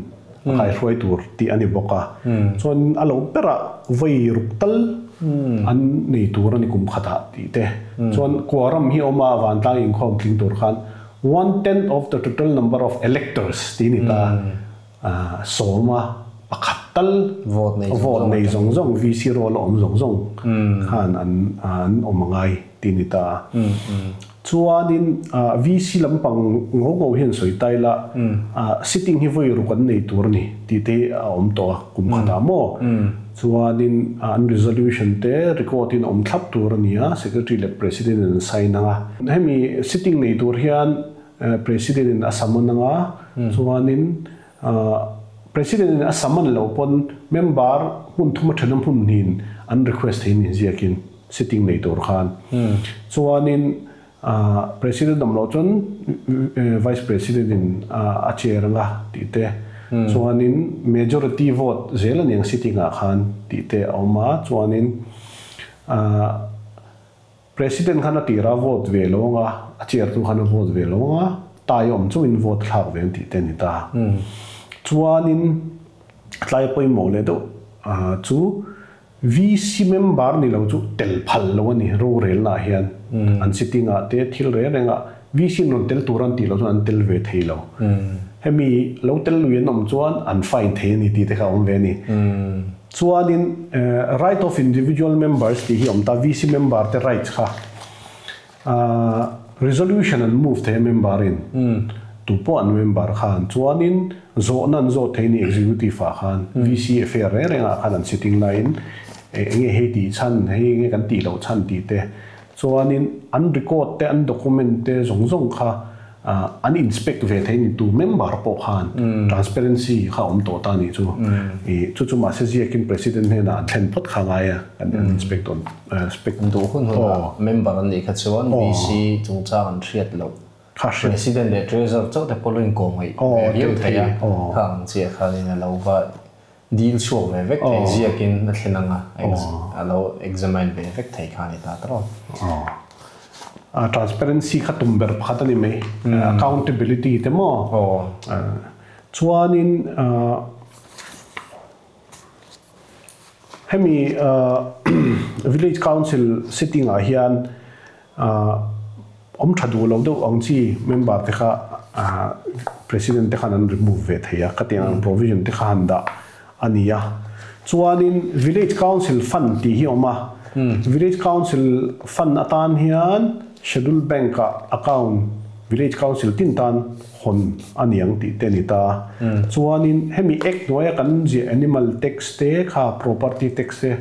a kaihruai tur tih a ni bawk a, chuan a lo berah vawi ruk tal an nei tur a ni kum khatah tih te. Chuan quorum hi a awm a, vantlang inkhawm tling tur khan One tenth of the total number of electors tih a ni ta. Sawma pakhat tal vote nei zawng zawng, VC role a awm zawng zawng khan an awm a ngai tih a ni ta. Chuanin VC lampang ngo ngo hian sawi ta ila, sitting hi vawi ruk an nei tur a ni tih te hi a awm tawh a kum khatah maw? Chuanin an resolution te record in a awm thlap tur a ni a, Secretary leh President in an sign ang a. Hemi sitting nei tur hian President in a summon ang a, chuanin President in a summon loh pawn member hmun thum a then a hmun hnin an request thei ni ziakin sitting nei tur khan. Chuanin President awm loh chuan Vice President in a chair anga tih te, chuanin majority vote zel a niang sitting ah khan tih te a awm a, chuanin President khan a tira vote ve lo anga, a chair tu khan a vote ve lo anga, tai awm chungin vote thlak ve ang tih te a ni ta. Chuanin tlai pawimawh leh deuh chu VC member ni lo chu tel phal lo a ni, rorelna ah hian an sitting ah te thil reng reng ah VC in rawn tel tur an tih loh chuan an tel ve thei lo. Hemi lo tel lui an awm chuan an fine thei a ni tih te kha a awm ve a ni. Chuanin right of individual members tih hi a awm ta, VC member te rights kha Resolution an move thei a member in tu pawh an member khan chuanin zawhna an zawt thei ni executive ah khan VC affair reng reng ah khan an sitting laiin enge hei tih chhan hei enge kan tih loh chhan tih te chuanin an record te an document te zawng zawng kha An inspect ve thei ni tu member pawh khan transparency kha a awm tawh ta nih chu. I chu chu mahse ziakin president hnenah an thlen phawt kha ngai a, an inspect dawn inspect. Duh hun hunah member an nih kha chuan VC chungchang an hriat loh. President leh treasurer chauh te pawh lo inkawm ngaih ve viau thei a, kha ang chiah khanin a lo va dil chhuak ve vek thei ziakin a thlen ang a, a lo examine ve vek thei kha a ni ta tawh. Transparency kha tum ber pakhat a ni mai. Accountability te maw? Chuanin hemi village council sitting ah hian Awm tha duh lo deuh ang chi member te kha President te khan an remove ve thei a, khatiang ang provision te kha han dah a ni a. Chuanin Village Council Fund tih hi a awm a, Village Council Fund atan hian Schedule Bank ah account Village Council tin tan hawn a ni ang tih te a ni ta. Chuanin hemi Act hnuaia kan ziah Animal Tax te kha Property Tax te,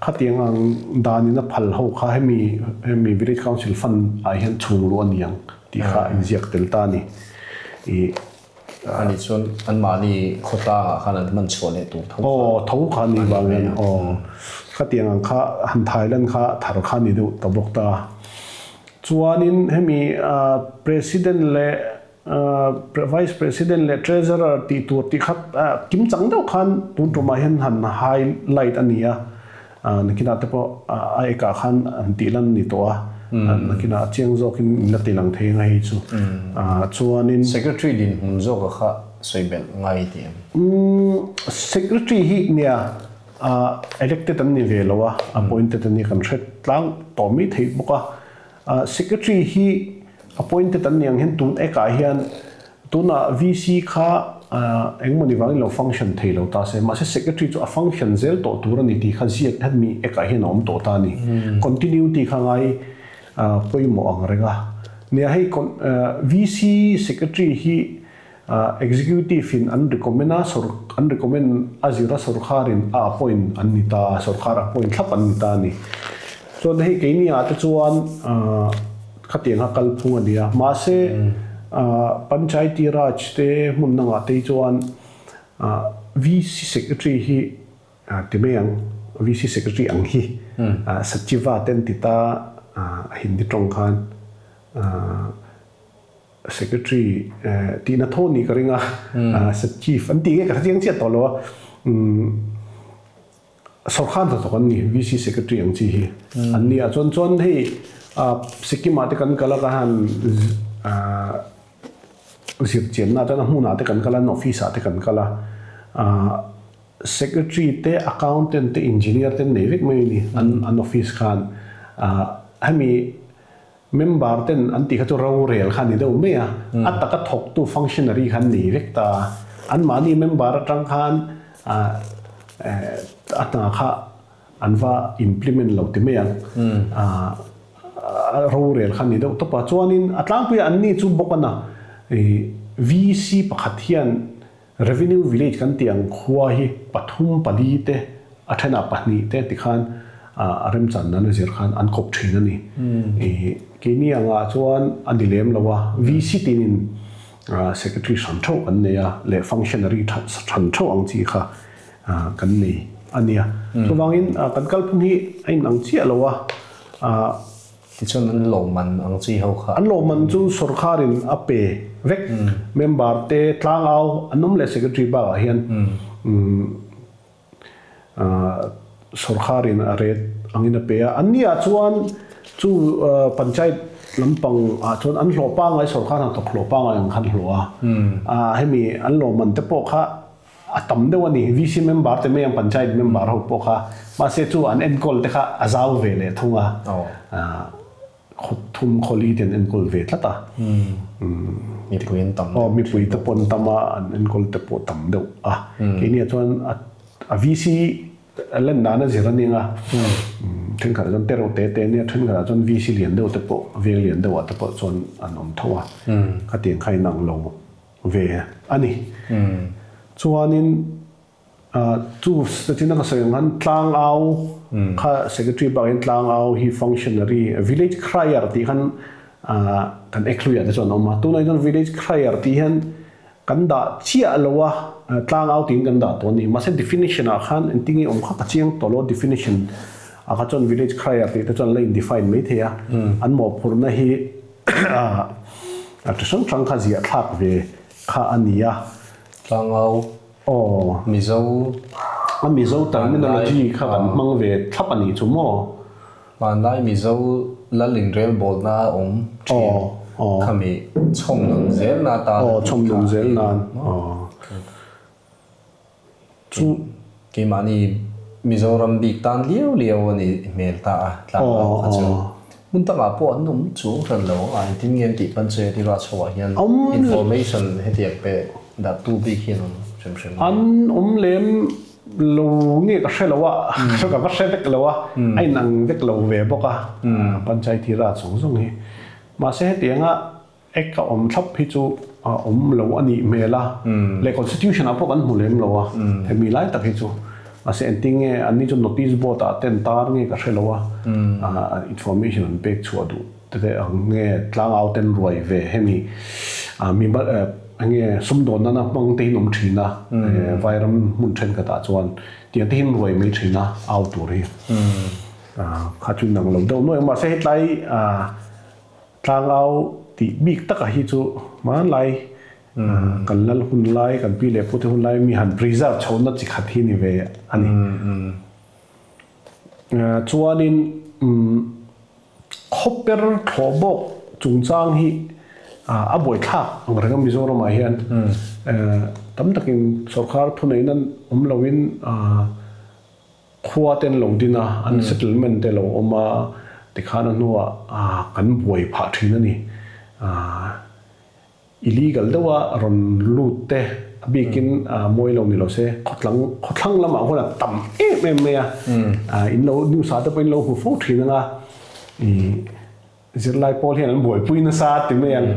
Khatiang ang danin a phal ho kha hemi hemi Village Council Fund ah hian chhung luh a ni ang tih kha a inziak tel ta a ni. I. Ani chuan anmahni khawtlangah khan an hman chhuah leh tur tho kha. Aw, tho kha a ni vang hian aw. Khatiang ang kha han Thailand kha thar kha a ni deuh ta bawk ta. Chuanin hemi President leh Vice President leh Treasurer tih tur tih kha kim chang deuh khan tun tumah hian han highlight a ni a, nakinah te pawh a ekah khan han tih lan a ni tawh a, nakinah a chiang zawkin in la ti lang thei ang a hei chu. Chuanin. Secretary dinhmun zawka kha sawi belh ngai tih em? Secretary hi nia elected an ni ve lo a, appointed an ni kan hre tlang tawh mai theih bawk a. Secretary hi Appointed an nih ang hian tun ekah hian tunah VC kha engmawni vangin lo function thei lo ta se, mahse Secretary chu a function zel tawh tur a ni tih kha ziak hian mi ekah hian a awm tawh ta a ni. Continuity kha ngai pawimawh ang reng a. Nia hei VC Secretary hi. Executive in an recommend a, an recommend a zira sorkharin a appoint an ni ta a, sorkhar appoint thlap an ni ta a ni. Chuan hei keini ah te chuan khatiang kha kalphung a ni a, mahse Panchayati Raj te hmun dangah te hi chuan VC Secretary hi ti mai ang, VC Secretary ang hi Sachiva te an ti ta a Hindi tawng khan. Secretary tihna tho ni ka ring a, Chief an tih nge ka hre chiang chiah tawh lo a, sorkar hnathawk an ni VC Secretary ang chi hi an ni a, chuan chuan hei Sikkim ah te kan kal a ka han zirchianna chuan a hmunah te kan kal a an office ah te kan kal a, Secretary te Accountant te Engineer te an nei vek mai a ni an office khan hemi Member ten an tih kha chu rorel kha a ni deuh mai a, a taka thawktu functionary kha an nei vek ta a, anmahni member atang khan a hna kha an va implement lo ti mai ang, rorel kha a ni deuh tawp a. Chuanin a tlangpuiah anni chu bawk a na, VC pakhat hian Revenue village kan tih ang khua hi pathum pali te a thenah pahnih te tikhan a remchan nan a zir khan an kawp thin a ni. Keini angah chuan a ni lem lo a, VC tinin secretary hran theuh kan nei a leh functionary hran theuh ang chi kha kan nei a nia. Chuvangin kan kalphung hi a inang chiah lo a. Tichuan an lawmman ang chi ho kha. An lawmman chu sorkharin a pe vek. Member te tlangau an awm leh secretary bakah hian sorkharin a ret angin a pe a. An ni ah chuan chu panchayat lampang ah chuan an hlawh pangai sorkar hnathawk hlawh pangai ang khan hlawh a. Hemi an lawmman te pawh kha A tam deuh a ni. VC member te mai ang Panchayat member ho pawh kha mahse chu an enkawl te kha a zau ve leh thung a. Khaw thum khaw li te an enkawl ve tlat a. Mipui an tam deuh. Aw mipui te pawh an tam a, an enkawl te pawh tam deuh a. Keini ah chuan a VC len dan a zir a ning a. Thenkhatah chuan tereuh te te ania, thenkhatah chuan VC lian deuh te pawh veng lian deuh ah te pawh chuan an awm tho a. Khatiang kha inang lo. ve a ni. Chuanin chu sachin a ka sawi ang khan tlangau kha secretary bakin tlangau hi functionary village crier tih khan kan ek hluiah te chuan a awm a. Tunah hian village crier tih hian kan dah chiah lo a, tlangau tiin kan dah tawh a ni. Mahse definition ah khan engtin nge awm kha ka chiang tawh lo a, definition ah kha chuan village crier tih te chuan la in define mai thei a. An mawhphurhna hi A ti hrang hrang kha ziah thlak ve kha a ni a. Tlangau. Aw. Mizo. A Mizo terminology kha kan hmang ve thlap a nih chu maw? Hmanlai Mizo lal inrelbawlna a awm thin khami chhawm nun zel na tan a tih kha. Aw, chhawm nun zel nan. Aw. Chu keimahni Mizoram bik tan liau liau a ni hmel ta a, tlangau kha chu. Hmun takah pawh an awm chuang hran lo a, engtin nge an tih pan che ti rah chhoah hian information hetiang pe dahtu bik hian awm hrim hrim. An awm lem lo nge ka hre lo a, ka va hre vek lo a, a inang vek lo ve bawk a, Panchayati Raj zawng zawng hi. Mahse hetianga Act a awm thlap hi chu a awm lo a nih hmel a, leh Constitution ah pawh kan hmu lem lo a, hemi lai tak hi chu mahse engtin nge an ni chu notice board ah ten tar nge ka hre lo a, information an pek chhuah duh te te ang nge tlangau ten ruai ve hemi mi enge sumdawn nana hmang te hi an awm thin a, vairam hmun thenkhat ah chuan tiang te hi an ruai mai thin a au tur hi kha chu inang lo deuh nuai mahse hetlai Tlangau tih bik taka hi chu hmanlai kan lal hun lai, kan pi leh pute hun lai mi han preserve chhohna chi khat hi ni ve a ni. Chuanin khawper thlawh bawk chungchang hi a buaithlak ang reng a Mizoramah hian tam takin sorkar thuneihna awm loin Khua te an lo din a, an settlement te lo awm a, tikhan a hnuah kan buai phah thin a ni. Illegal deuha rawn lut te a bikin mawi lo ni lo se, khawtlang khawthlang lamah khuan a tam em em mai a, in lo news ah te pawhin lo hmu fo thin ang a. Zirlai pawl hian an buaipui nasa ti mai ang.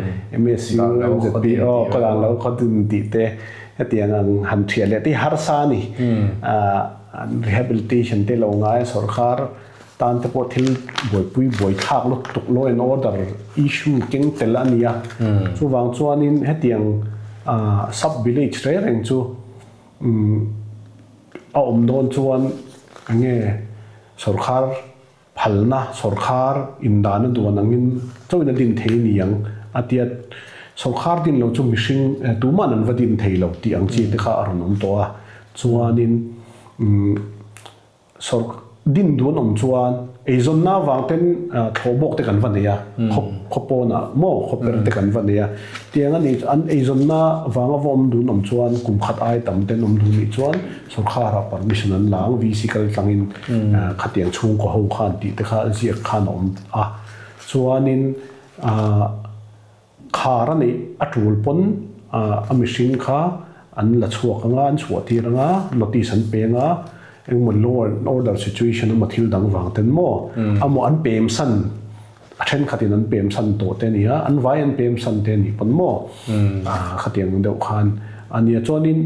MSU, MZP aw ka dan lo khaw din tih te hetiang ang han thiah leh te hi harsa a ni. An rehabilitation te lo ngai a sorkar tan te pawh thil buaipui buaithlak lutuk law and order issue keng tel a ni a. Chuvang chuanin hetiang sub village reng reng chu a awm dawn chuan enge sorkar Phalna sawrkhar indana duan angin chauhin a din thei ni ang a ti a, sawrkhar din lo chu mihring tuman an va din thei lo tih ang chi te kha a rawn awm tawh a, chuanin sawr din duan awm chuan eizawnna avang ten thlawhbawk te kan va nei a, khaw pawnah maw khaw per te kan va nei a, tiang a nih an eizawnna vanga va awm dun awm chuan kum khat ai tam ten awm dun nih chuan Sorkharah permission an la ang, VC kal tlangin khatiang chhungkaw ho khan tih te kha ziak khan a awm a. Chuanin khar a neih a tul pawn a mihring kha an la chhuak anga, an chhuah tir anga, notice an pe anga, engemaw law and order situation emaw thil dang vang ten maw amaw an pem san a thenkhatin an pem san tawh te a ni a, an vai an pem san te a nih pawn maw khatiang deuh khan a nia. Chuanin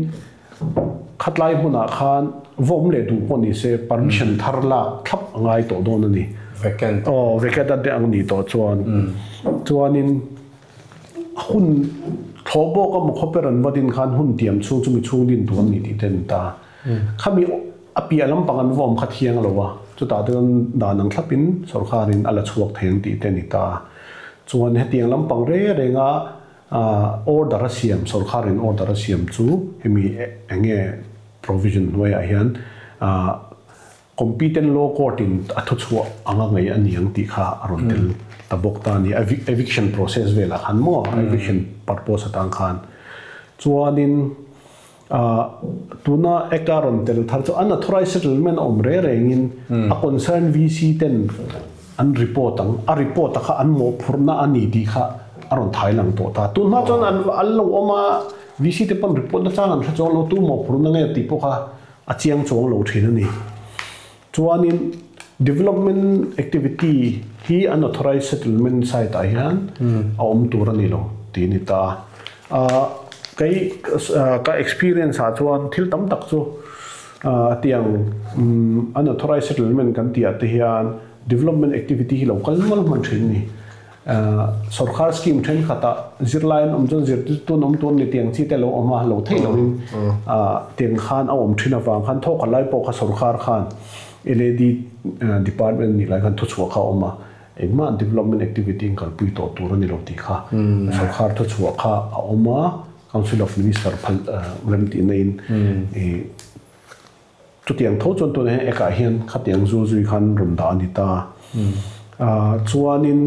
Khatlai hmunah khan vawm leh duh pawh ni se permission thar lak thlap a ngai tawh dawn a ni. Vacant. Aw, vacant a ang nih tawh chuan. Chuanin hun thlawh bawk a maw khawper an va din khan hun tiam chhung chumi chhung din tur an ni tih te an ta. Khami a piah lampang an vawm kha thiang lo a, chutah te chuan dan ang thlapin sorkarin a la chhuak thei ang tih te a ni ta. Chuan hetiang lampang reng renga Order a siam, sorkarin order a siam chu hemi enge provision hnuaiah hian competent law court in a thuchhuah anga ngei a ni ang tih kha a rawn tel ta bawk ta a ni. Eviction process velah khan maw, eviction purpose atang khan. Chuanin tuna act a rawn tel thar chu unauthorized settlement a awm reng rengin a concern VC ten an report ang, a report a kha an mawhphurhna a ni tih kha a rawn thai lang tawh ta. Tun hma chuan an an lo awm a, VC te pawn report nachang an hre chuang lo, tu mawhphurhna nge tih pawh kha a chiang chuang lo thin a ni. Chuanin development activity hi unauthorized settlement site ah hian a awm tur a ni lo tih a ni ta. Kei ka experience ah chuan thil tam tak chu tiang unauthorized settlement kan tih ah te hian development activity hi lo kal nual hman thin a ni. Sorkar scheme thenkhatah zirlai an awm chuan zirtirtu an awm tur a ni tiang chi te lo awm a, lo theih loin tiang khan a awm thin avang khan thawk a lai pawh kha sorkar khan LAD department nih lai khan thuchhuah kha a awm a, engmah development activity in kalpui tawh tur a ni lo tih kha sorkar thuchhuah kha a awm a, Council of Minister phal remtihna in Chutiang tho chuan tunah hian ekah hian khatiang zu zui khan rawn dah a ni ta. Chuanin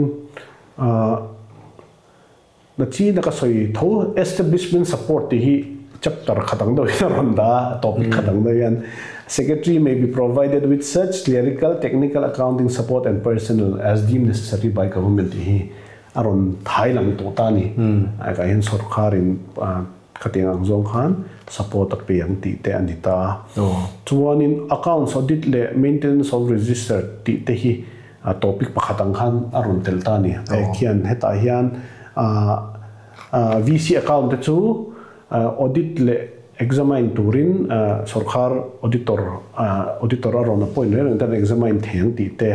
na china ka sawi tho establishment support tih hi chapter khat ang deuh hian a rawn dah a, topic khat ang deuh hian Secretary may be provided with such clerical, technical, accounting support and personnel as deemed necessary by government tih hi a rawn thai lang tawh ta a ni. Ekah hian sorkarin Khatiang ang zawng khan support a pe ang tih te a ni ta. Chuanin accounts audit leh maintenance of register tih te hi topic pakhat ang khan a rawn tel ta a ni. Hei khian hetah hian VC account te chu audit leh examine turin sorkar auditor auditor a rawn appoint reng reng ten examine thei ang tih te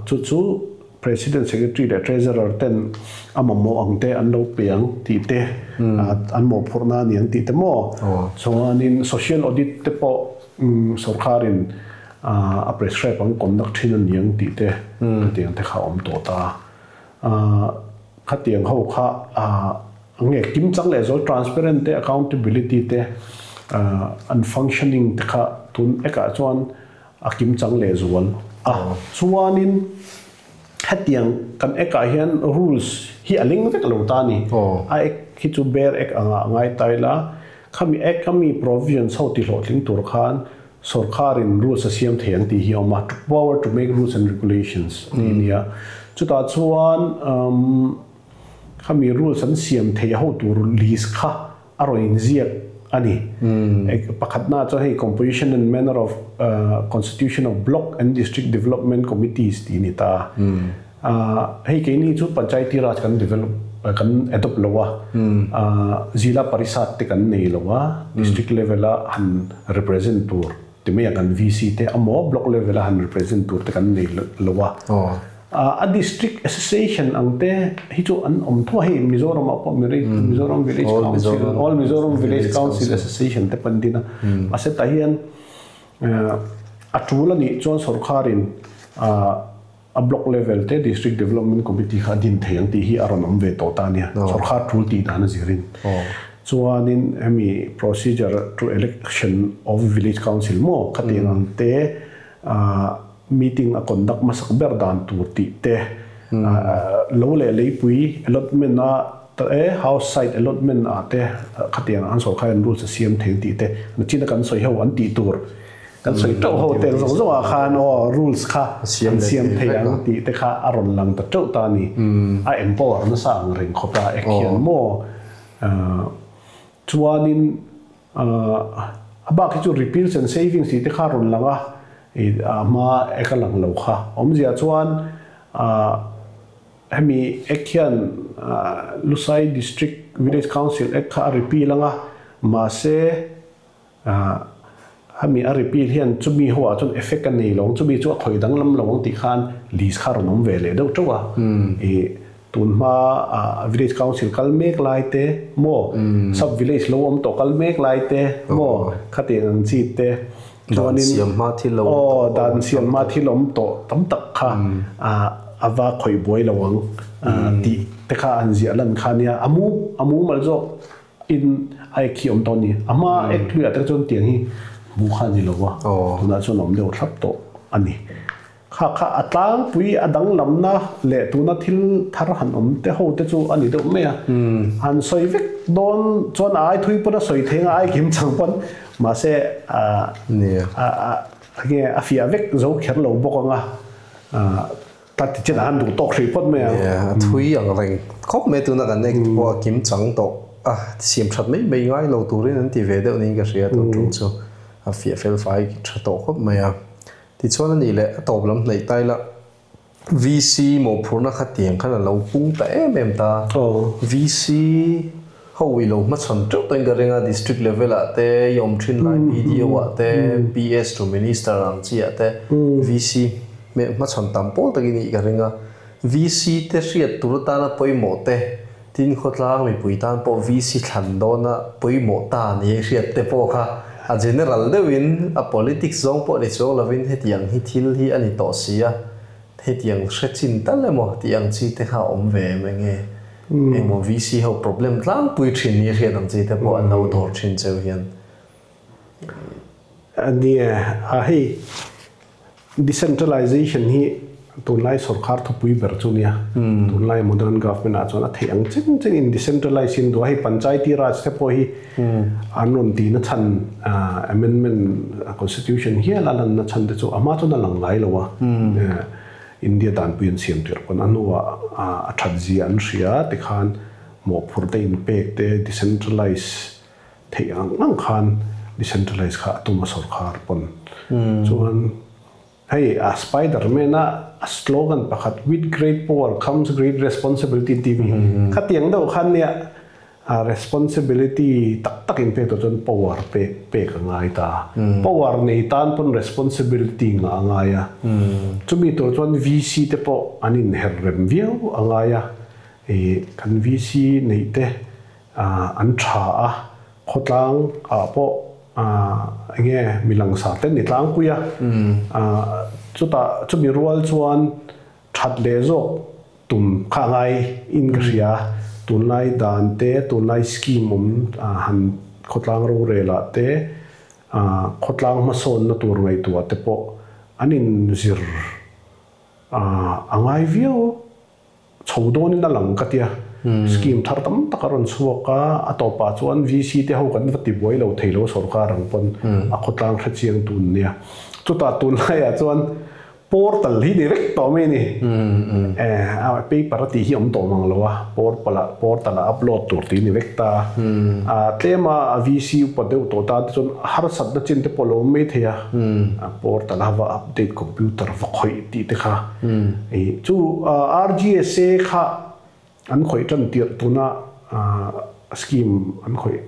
chu chu President, Secretary leh Treasurer ten a mamawh ang te an lo pe ang tih te, an mawhphurhna a ni ang tih te maw? Chuanin Social Audit te pawh sorkarin a prescribe ang conduct thin a ni ang tih te khatiang te kha a awm tawh ta. Khatiang ho kha nge kimchang leh zual transparent te, accountability te, an functioning te kha tun ekah chuan A kimchang leh zual a. Chuanin hetiang kan ek ah hian rules hi a ling vek lo ta a ni. A ek hi chu bare ek anga a ngai ta ila, khami ek a mi provisions ho ti hlawhtling tur khan sorkarin rules a siam thei ang tih hi a awm a, power to make rules and regulations tih a ni a. Chutah chuan khami rules an siam thei ho tur list kha a rawn inziak a ni. Pakhatna chuan hei Composition and Manner of Constitution of Block and District Development Committees tih a ni ta. Hei keini chu Panchayati Raj kan develop kan adopt lo a, Zila Parishad te kan nei lo a, District level a han represent tur ti mai a kan VC te amaw Block level a han represent tur te kan nei lo a. A District Association ang te hi chu an awm tho a, hei Mizoram ah pawh Mizoram Village Council, All Mizoram Village Council Association te pawh an din a, mahse tah hian a tul a nih chuan sorkarin a block level te District Development Committee kha a din thei ang tih hi a rawn awm ve tawh ta a nia, sorkar tul tih dan a zirin. Chuanin hemi procedure to election of village council maw khatiang ang te meeting a conduct hmasak ber dan tur tih te, lo leh leipui allotment a e house site allotment ah te khatiang ang sorkar hian rules a siam thei ang tih te, nachina kan sawi ho an tih tur Kan sawi teuh ho tel zawng zawng ah khan aw rules kha an siam thei ang tih te kha a rawn lang ta teuh ta a ni. A empower nasa ang reng khawp a ek hian maw chuanin a bak hi chu repeals and savings tih te kha a rawn lang a, a hma ek a lang lo kha. Awmzia chuan hemi ek hian Lusai District Village Council ek kha a repeal ang a, mahse Hemi a repeal hian chumi ho ah chuan effect a nei lo ang, chumi chu a khawih danglam lo ang tih khan list kha a rawn awm ve leh deuh teuh a. Ih tunhma ah village council kal mek lai te maw, sub village lo awm tawh kal mek lai te maw khatiang ang chi te chuanin aw dan siam hma thil awm tawh tam tak kha a va khawih buai lo ang tih te kha an ziah lan kha nia a mu a mumal zawk. In a ek hi awm tawh a ni. A hma ek hluiah te chuan tiang hi hmuh kha a ni lo va, tunah chuan a awm deuh thlap tawh a ni. Kha kha a tlangpui a danglamna leh tuna thil thar han awm te ho te chu a ni deuh mai a. Han sawi vek dawn chuan a ai thui pawn a sawi thei ang a, ai kim chang pawn mahse a a fiah vek zo kher lo bawk ang a. Ta ti chin a han duh tawk hrih phawt mai ang. A thui ang reng khawp mai tuna kan ek pawh a kim chang tawh a, siam that mai mai ngai lo turin an ti ve deuh niin ka hria tun tum chu a fiah fel fai tha tawh khawp mai a. Tichuan a nih leh a tawp lam hnaih tai la VC mawhphurhna kha tiang khan a lo pung ta em em ta. VC ho i lo hmachhawn teuh tawhin ka ring a, district level ah te i awm thin lai BDO ah te, PS to minister ang chi ah te VC hmachhawn tam pawl takin i ka ring a, VC te hriat tur atana pawimawh te, tin khawtlang mipui tan pawh VC thlan dawna pawimawh ta ni a hriat te pawh kha a general deuhin a politics zawng pawh ni chuang lovin hetiang hi thil hi a ni tawh si a, hetiang hre chin tal emaw tih ang chi te kha a awm ve em enge? Engmaw VC ho problem tlangpui thin ni hriat ang chi te pawh an lo dawr thin cheu hian. Nia, a hei decentralization hi tunlai sorkar thupui ber chu nia. Tunlai modern government ah chuan a theih ang chen chen in decentralize in duh a, hei panchayati raj te pawh hi an rawn tih na chhan amendment constitution hial a lan na chhan te chu a hma chuan a lang ngai lo a. India danpui an siam tir pawn a hnuah a that zia an hria tikhan mawhphurh te inpek te decentralize theih ang ang khan decentralize kha a tum a sorkar pawn chuan hei a Spiderman a a slogan pakhat with great power comes great responsibility tih mi khatiang deuh khan nia A responsibility tak tak in pek tawh chuan power pek pek a ngai ta. Power nei tan pawn responsibility ngah a ngai a. Chumi tur chuan VC te pawh an inher rem viau a ngai a. Ih kan VC neih te an tha a, khawtlang ah pawh enge mi langsar te an ni tlangpui a. Chutah chumi rual chuan that leh zawk Tum kha ngai in ka hria. Tunlai dan te, tunlai scheme awm han khawtlang rorel ah te, khawtlang hmasawnna tur ngaihtuah te pawh an in zir a ngai viau chho dawnin a lang ka tia. Scheme thar tam tak a rawn chhuak a, a tawpah chuan VC te ho kan va ti buai lo thei lo sorkar ang pawn a khawtlang hrechiang tun nia. Chutah tunlaiah chuan. Portal hi ni vek tawh mai a ni. A paper a tih hi awm tawh mang lo a, portal ah portal ah upload tur tih ni vek ta a. Tlem a VC upa deuh tawh tan te chuan harsatna chin te pawh lo awm mai thei a, portal a va update computer va khawih tih te kha. Chu RGSA kha an khawih tan tirh tuna scheme an khawih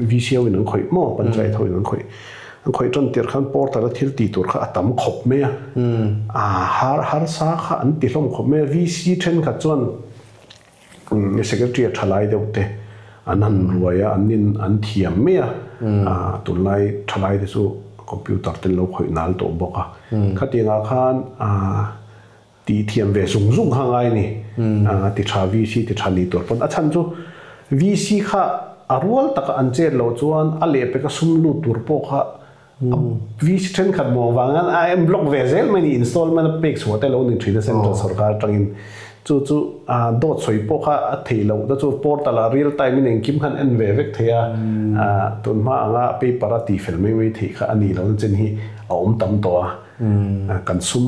VCO in an khawih maw panchayat ho in an khawih an khawih tan tirh khan portal a thil ti tur kha a tam khawp mai a a har harsa kha an ti hlawm khawp mai a VC thenkhat chuan secretary a thalai deuh te an han ruai a an in an thiam mai a tunlai thalai te chu computer te an lo khawih nal tawh bawk a khatiangah khan Tih thiam ve zung zung kha ngai ni. Ti tha VC ti tha ni tur pawn a chhan chu VC kha a rual taka an chet loh chuan a lehpek a sum lut tur pawh kha VC thenkhat muang vang an a block ve zel mai ni installment a pek chhuah te lo ni thin a central sorkar atangin chu chu dawt sawi pawh kha a theih loh na chu portal ah real time in engkim khan en ve vek thei a tunhma anga paper a tihfel mai mai theih kha a nih lohna chin hi a awm tam tawh a. Kan sum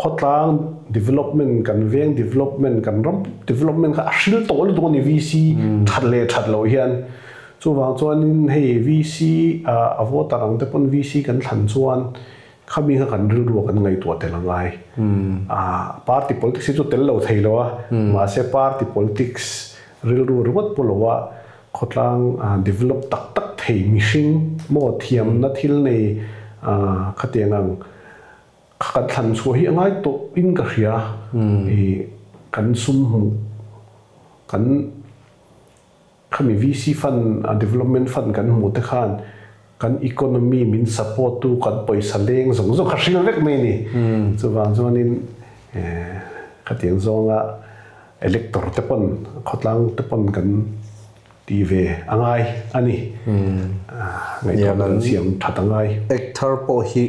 khawtlang development, kan veng development, kan ram development kha a hril tawh lutuk a ni VC that leh that loh hian. Chuvang chuanin hei VC a voter ang te pawn VC kan thlan chuan khami kha kan rilru ah kan ngaihtuah tel a ngai. Party politics hi chu tel lo thei lo a, mahse party politics rilru ringawt pawh lo a Khawtlang develop tak tak thei mihring maw thiamna thil nei khatiang ang kha kan thlan chhuah hi a ngai tawh in ka hria. I kan sum hmuh kan khami VC fund development fund kan hmuh te khan kan economy min support tu kan pawisa leng zawng zawng kha hril vek mai a ni. Chuvang chuanin khatiang zawnga Elector te pawn khawtlang te pawn kan ti ve a ngai a ni. Ngaihtuahna kan siam that a ngai. Act thar pawh hi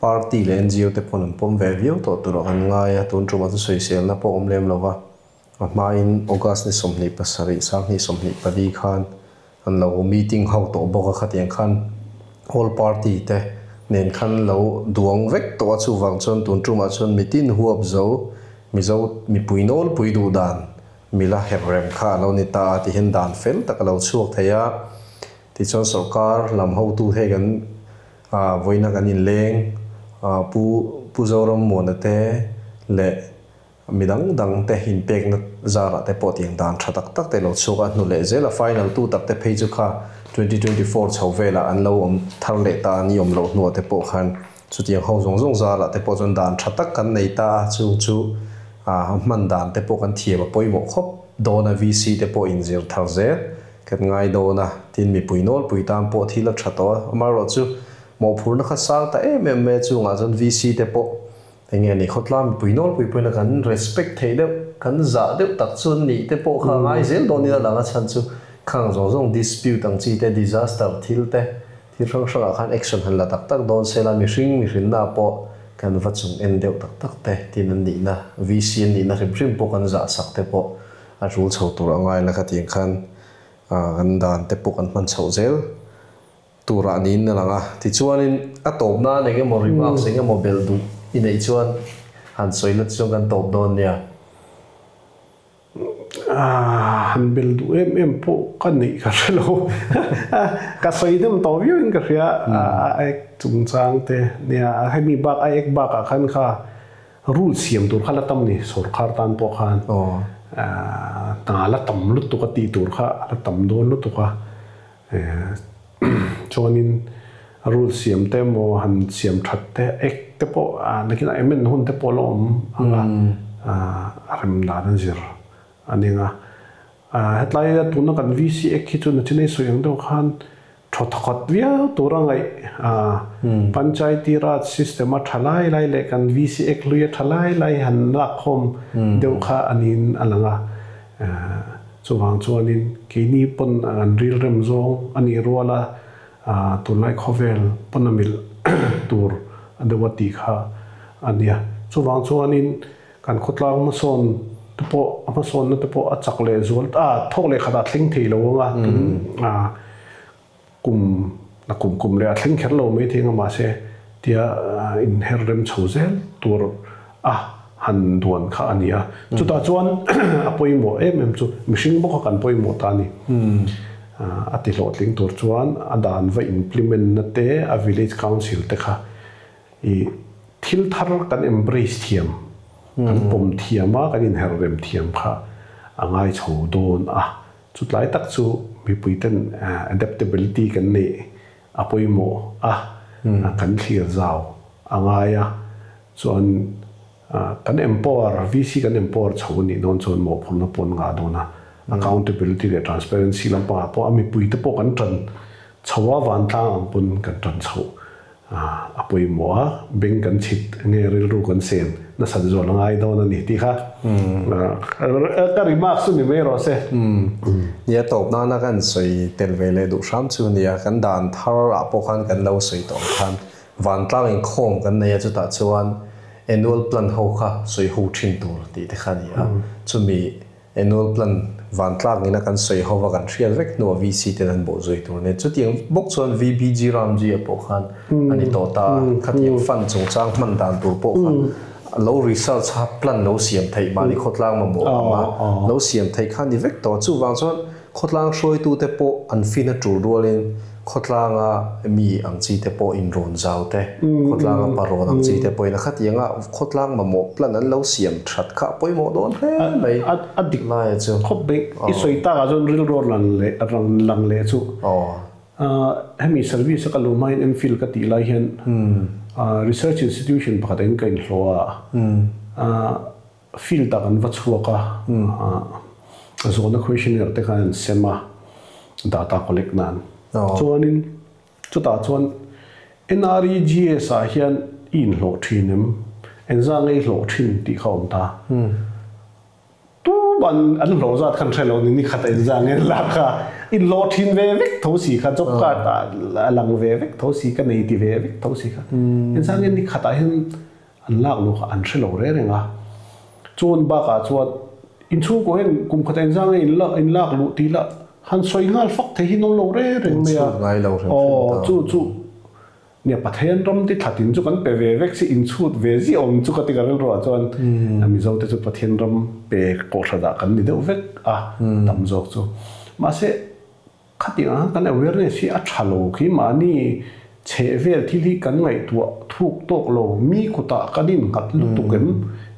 party leh NGO te pawn an pawm ve viau tawh tur ah kan ngai a, tun tumah chu sawiselna pawh awm lem lo va. A hmain August ni 27, 2024 khan an lo meeting ho tawh bawk a, khatiang khan all party te nen khan lo duang vek tawh a, chuvang chuan tun tumah chuan mitin huap zo Mizo mipui nawlpui duh dan mila herh rem kha a lo ni ta a tihian dan fel tak a lo chhuak thei a, tichuan sawrkar lam hotu hei kan vawiina kan inleng Pu Pu Zoram Muana te leh Mi dang dang te inpekna zarah te pawh tiang dan tha tak tak te lo chhuak a, hnu leh zel a final tu tak te phei chu kha 2024 chho velah an lo awm thar leh ta a ni awm loh hnuah te pawh khan chutiang ho zawng zawng zarah te pawh chuan dan tha tak kan nei ta a, chung chu a hman dan te pawh kan thiam a pawimawh khawp dawn a, VC te pawh inzir thar zel kan ngai dawn a, tin mipui nawlpui tan pawh thil a tha tawh a, amaherawhchu mawhphurna kha sang ta em em mai a, chungah chuan VC te pawh Enge ni khawtlang mipui nawlpui pawhin a kan respect theih deuh, kan zah deuh tak chuan nih te pawh kha a ngai zel dawn ila lang a chhan chu khang zawng zawng dispute ang chi te, disaster thil te, thil hrang hrangah khan action han la tak tak dawn se la mihring mihrinna pawh kan va chung en deuh tak tak te tin an nihna VC an nihna hrim hrim pawh kan zah sak te pawh a tul chho tur a ngai la khatiang khan kan dan te pawh kan hman chhoh zel. Turah niin a lang a. Tichuanin a tawp nan eng emaw remarks eng emaw belh duh i neih chuan han sawi la chuan kan tawp dawn nia. Han belh duh em em pawh ka neih ka hre lo. Ka sawi hnem tawh viau in ka hria a ek chungchang te nia hemi bak a ek bakah khan kha rule siam tur kha la tam ni sorkar tan pawh khan hna la tam lutuk a tih tur kha a la tam dawn lutuk a. Chuanin rule siam te emaw han siam that te ek te pawh nakinah emen hun te pawh a la awm ang a, a rem dan a zir a ning a. Hetlai tuna kan VC ek hi chu nachinei sawi ang deuh khan thaw thawkhat viau tur a ngaih Panchayati Raj system a tha lai lai leh kan VC ek hlui a tha lai lai han lakkhawm deuh kha a niin a lang a. Chuvang chuanin keini pawn an rilrem zawng a nih ruala tunlai khawvel pawn a milh tur a deuh a tih kha a nia. Chuvang chuanin kan khawtlang hmasawn te pawh a hmasawnna te pawh a chak leh zual a thawk leh khatah thleng thei lo anga tun kum na kum kum leh a thleng kher lo mai thei anga mahse tia inher rem chho zel tur a han duan kha a ni a. Chutah chuan a pawimawh em em chu mihring bawka kan pawimawh ta a ni. A ti hlawhtling tur chuan a dan va implement na te, a village council te kha i thil thar kan embrace thiam, kan pawm thiam a, kan inher rem thiam kha a ngai chho dawn a. Chutlai tak chu mipuiten adaptability kan neih a pawimawh a, kan thlir zau a ngai a, chuan kan empower, VC kan empower chho a nih dawn chuan mawhphurhna pawh an ngah dawn a, accountability leh transparency lampangah pawh a mipuite pawh kan tan chho a, vantlang ang pawn kan tan chhoh A pawimawh a, beng kan chhit nge rilru kan sen nasat zual a ngai dawn a ni tih kha ka remark chu ni mai rawh se. Nia tawp nana kan sawi tel ve leh duh hram chu nia, kan dan thar ah pawh khan kan lo sawi tawh ang khan vantlang inkhawm kan nei a chutah chuan annual plan ho kha sawi ho thin tur tih te kha a ni a, chumi Annual plan vantlak ina kan sawi ho va kan hriat vek hnuah VC ten an bawh zui tur a ni. Chutiang bawk chuan VBG Ramji-a pawh khan a ni tawh ta a, khatiang fund chungchang hman dan tur pawh kha lo research a plan lo siam theih mahni khawtlang mamawh anga lo siam theih kha a ni vek tawh a. Chuvang chuan khawtlang hruaitute pawh an fin a tul rualin Khawtlanga mi ang chi te pawh inrawn zau te, khawtlanga pa rawn ang chi te pawhin a khatianga khawtlang mamawh plan an lo siam that kha a pawimawh dawn hle mai. A dik laia chu. Khawp mai, i sawi takah chuan rilru lang leh rang lang leh chu. Hemi service a ka luh hmain MPhil ka tih lai hian research institution pakhat in ka inhlawh a, Field ah kan va chhuak a, zawhna questionnaire te khan an sem a, data collect nan. Chuanin chutah chuan NREGS ah hian i inhlawh thin em? Engzah nge i hlawh thin tih kha a awm ta. Tuman an hlawh zat khan hre lo ni, nikhat a inzah nge an lak kha. Inhlawh thin ve vek tho si kha, job card ah a lang ve vek tho si, ka nei ti ve vek tho si kha. Engzah nge nikhat ah hian An lak luh kha an hre lo reng reng a. Chuan bakah chuan inchhungkaw hian kum khat engzang nge in in lak luh tih lah han sawi nghal fak thei hi an awm lo reng reng mai a. Ngai lo hrim hrim ta. Aw chu chu nia Pathian ram ti thlatin chu kan pe ve vek si inchhut ve ziah awm chu ka ti ka rilruah chuan Mizo te chu Pathian ram pe kawhhran ah kan ni deuh vek a tam zawk chu. Mahse Khatiang ang kan awareness hi a tha lo khi mahni chheh vel thil hi kan ngaihtuah thuk tawk lo, mi kutah kan innghat lutuk em,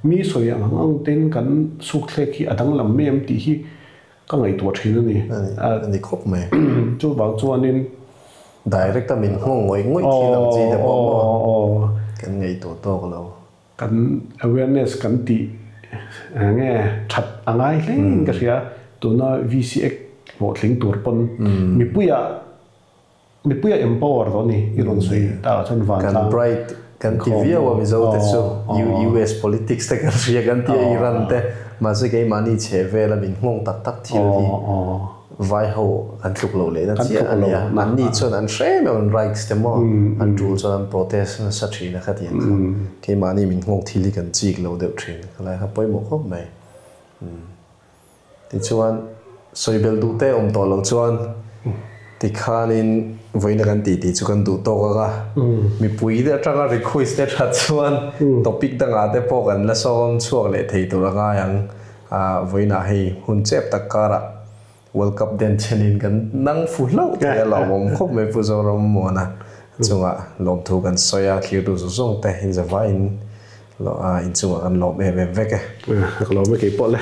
mi sawi ang ang ten kan sukthlek hi a danglam mai em tih hi ka ngaihtuah thin a ni. A ni khawp mai. Chuvang chuanin. Direct a min nghawng ngawih ngawih thil ang chi te pawh maw kan ngaihtuah tawk lo. Kan awareness kan tih nge that a ngai hle in ka hria. Tuna VC Act hlawhtling tur pawn mipuia mipuia empower tawh a ni i rawn sawi takah chuan vantlang. Kan bright kan ti viau a Mizo te chu US politics te kan hria kan ti a Iran te mahse keimahni chheh vela min nghawng tak tak thil hi Vai ho an tluk loh lehna chiah a nia. Anni chuan an hre em em an rights te maw an tul chuan an protest nasa thin a khatiang kha. Keimahni min nghawk thil hi kan chik lo deuh thin. Khalai kha pawimawh khawp mai. Tichuan sawi belh duh te awm tawh loh chuan tikhanin vawiina kan tih tih chu kan duh tawk ang a. Mipui te atanga request te that chuan topic dangah te pawh kan la sawm chhuak leh thei tur a ngai ang. Vawiinah hei hun chep tak karah World Cup den chenin kan nang fu hlauh thei a lawmawm khawp mai Pu Zoram Muana chungah lawmthu kan sawi a, thlirtu zawng zawng te inzavaiin inchungah kan lawm em em vek e. Ka lawm e keipawh le.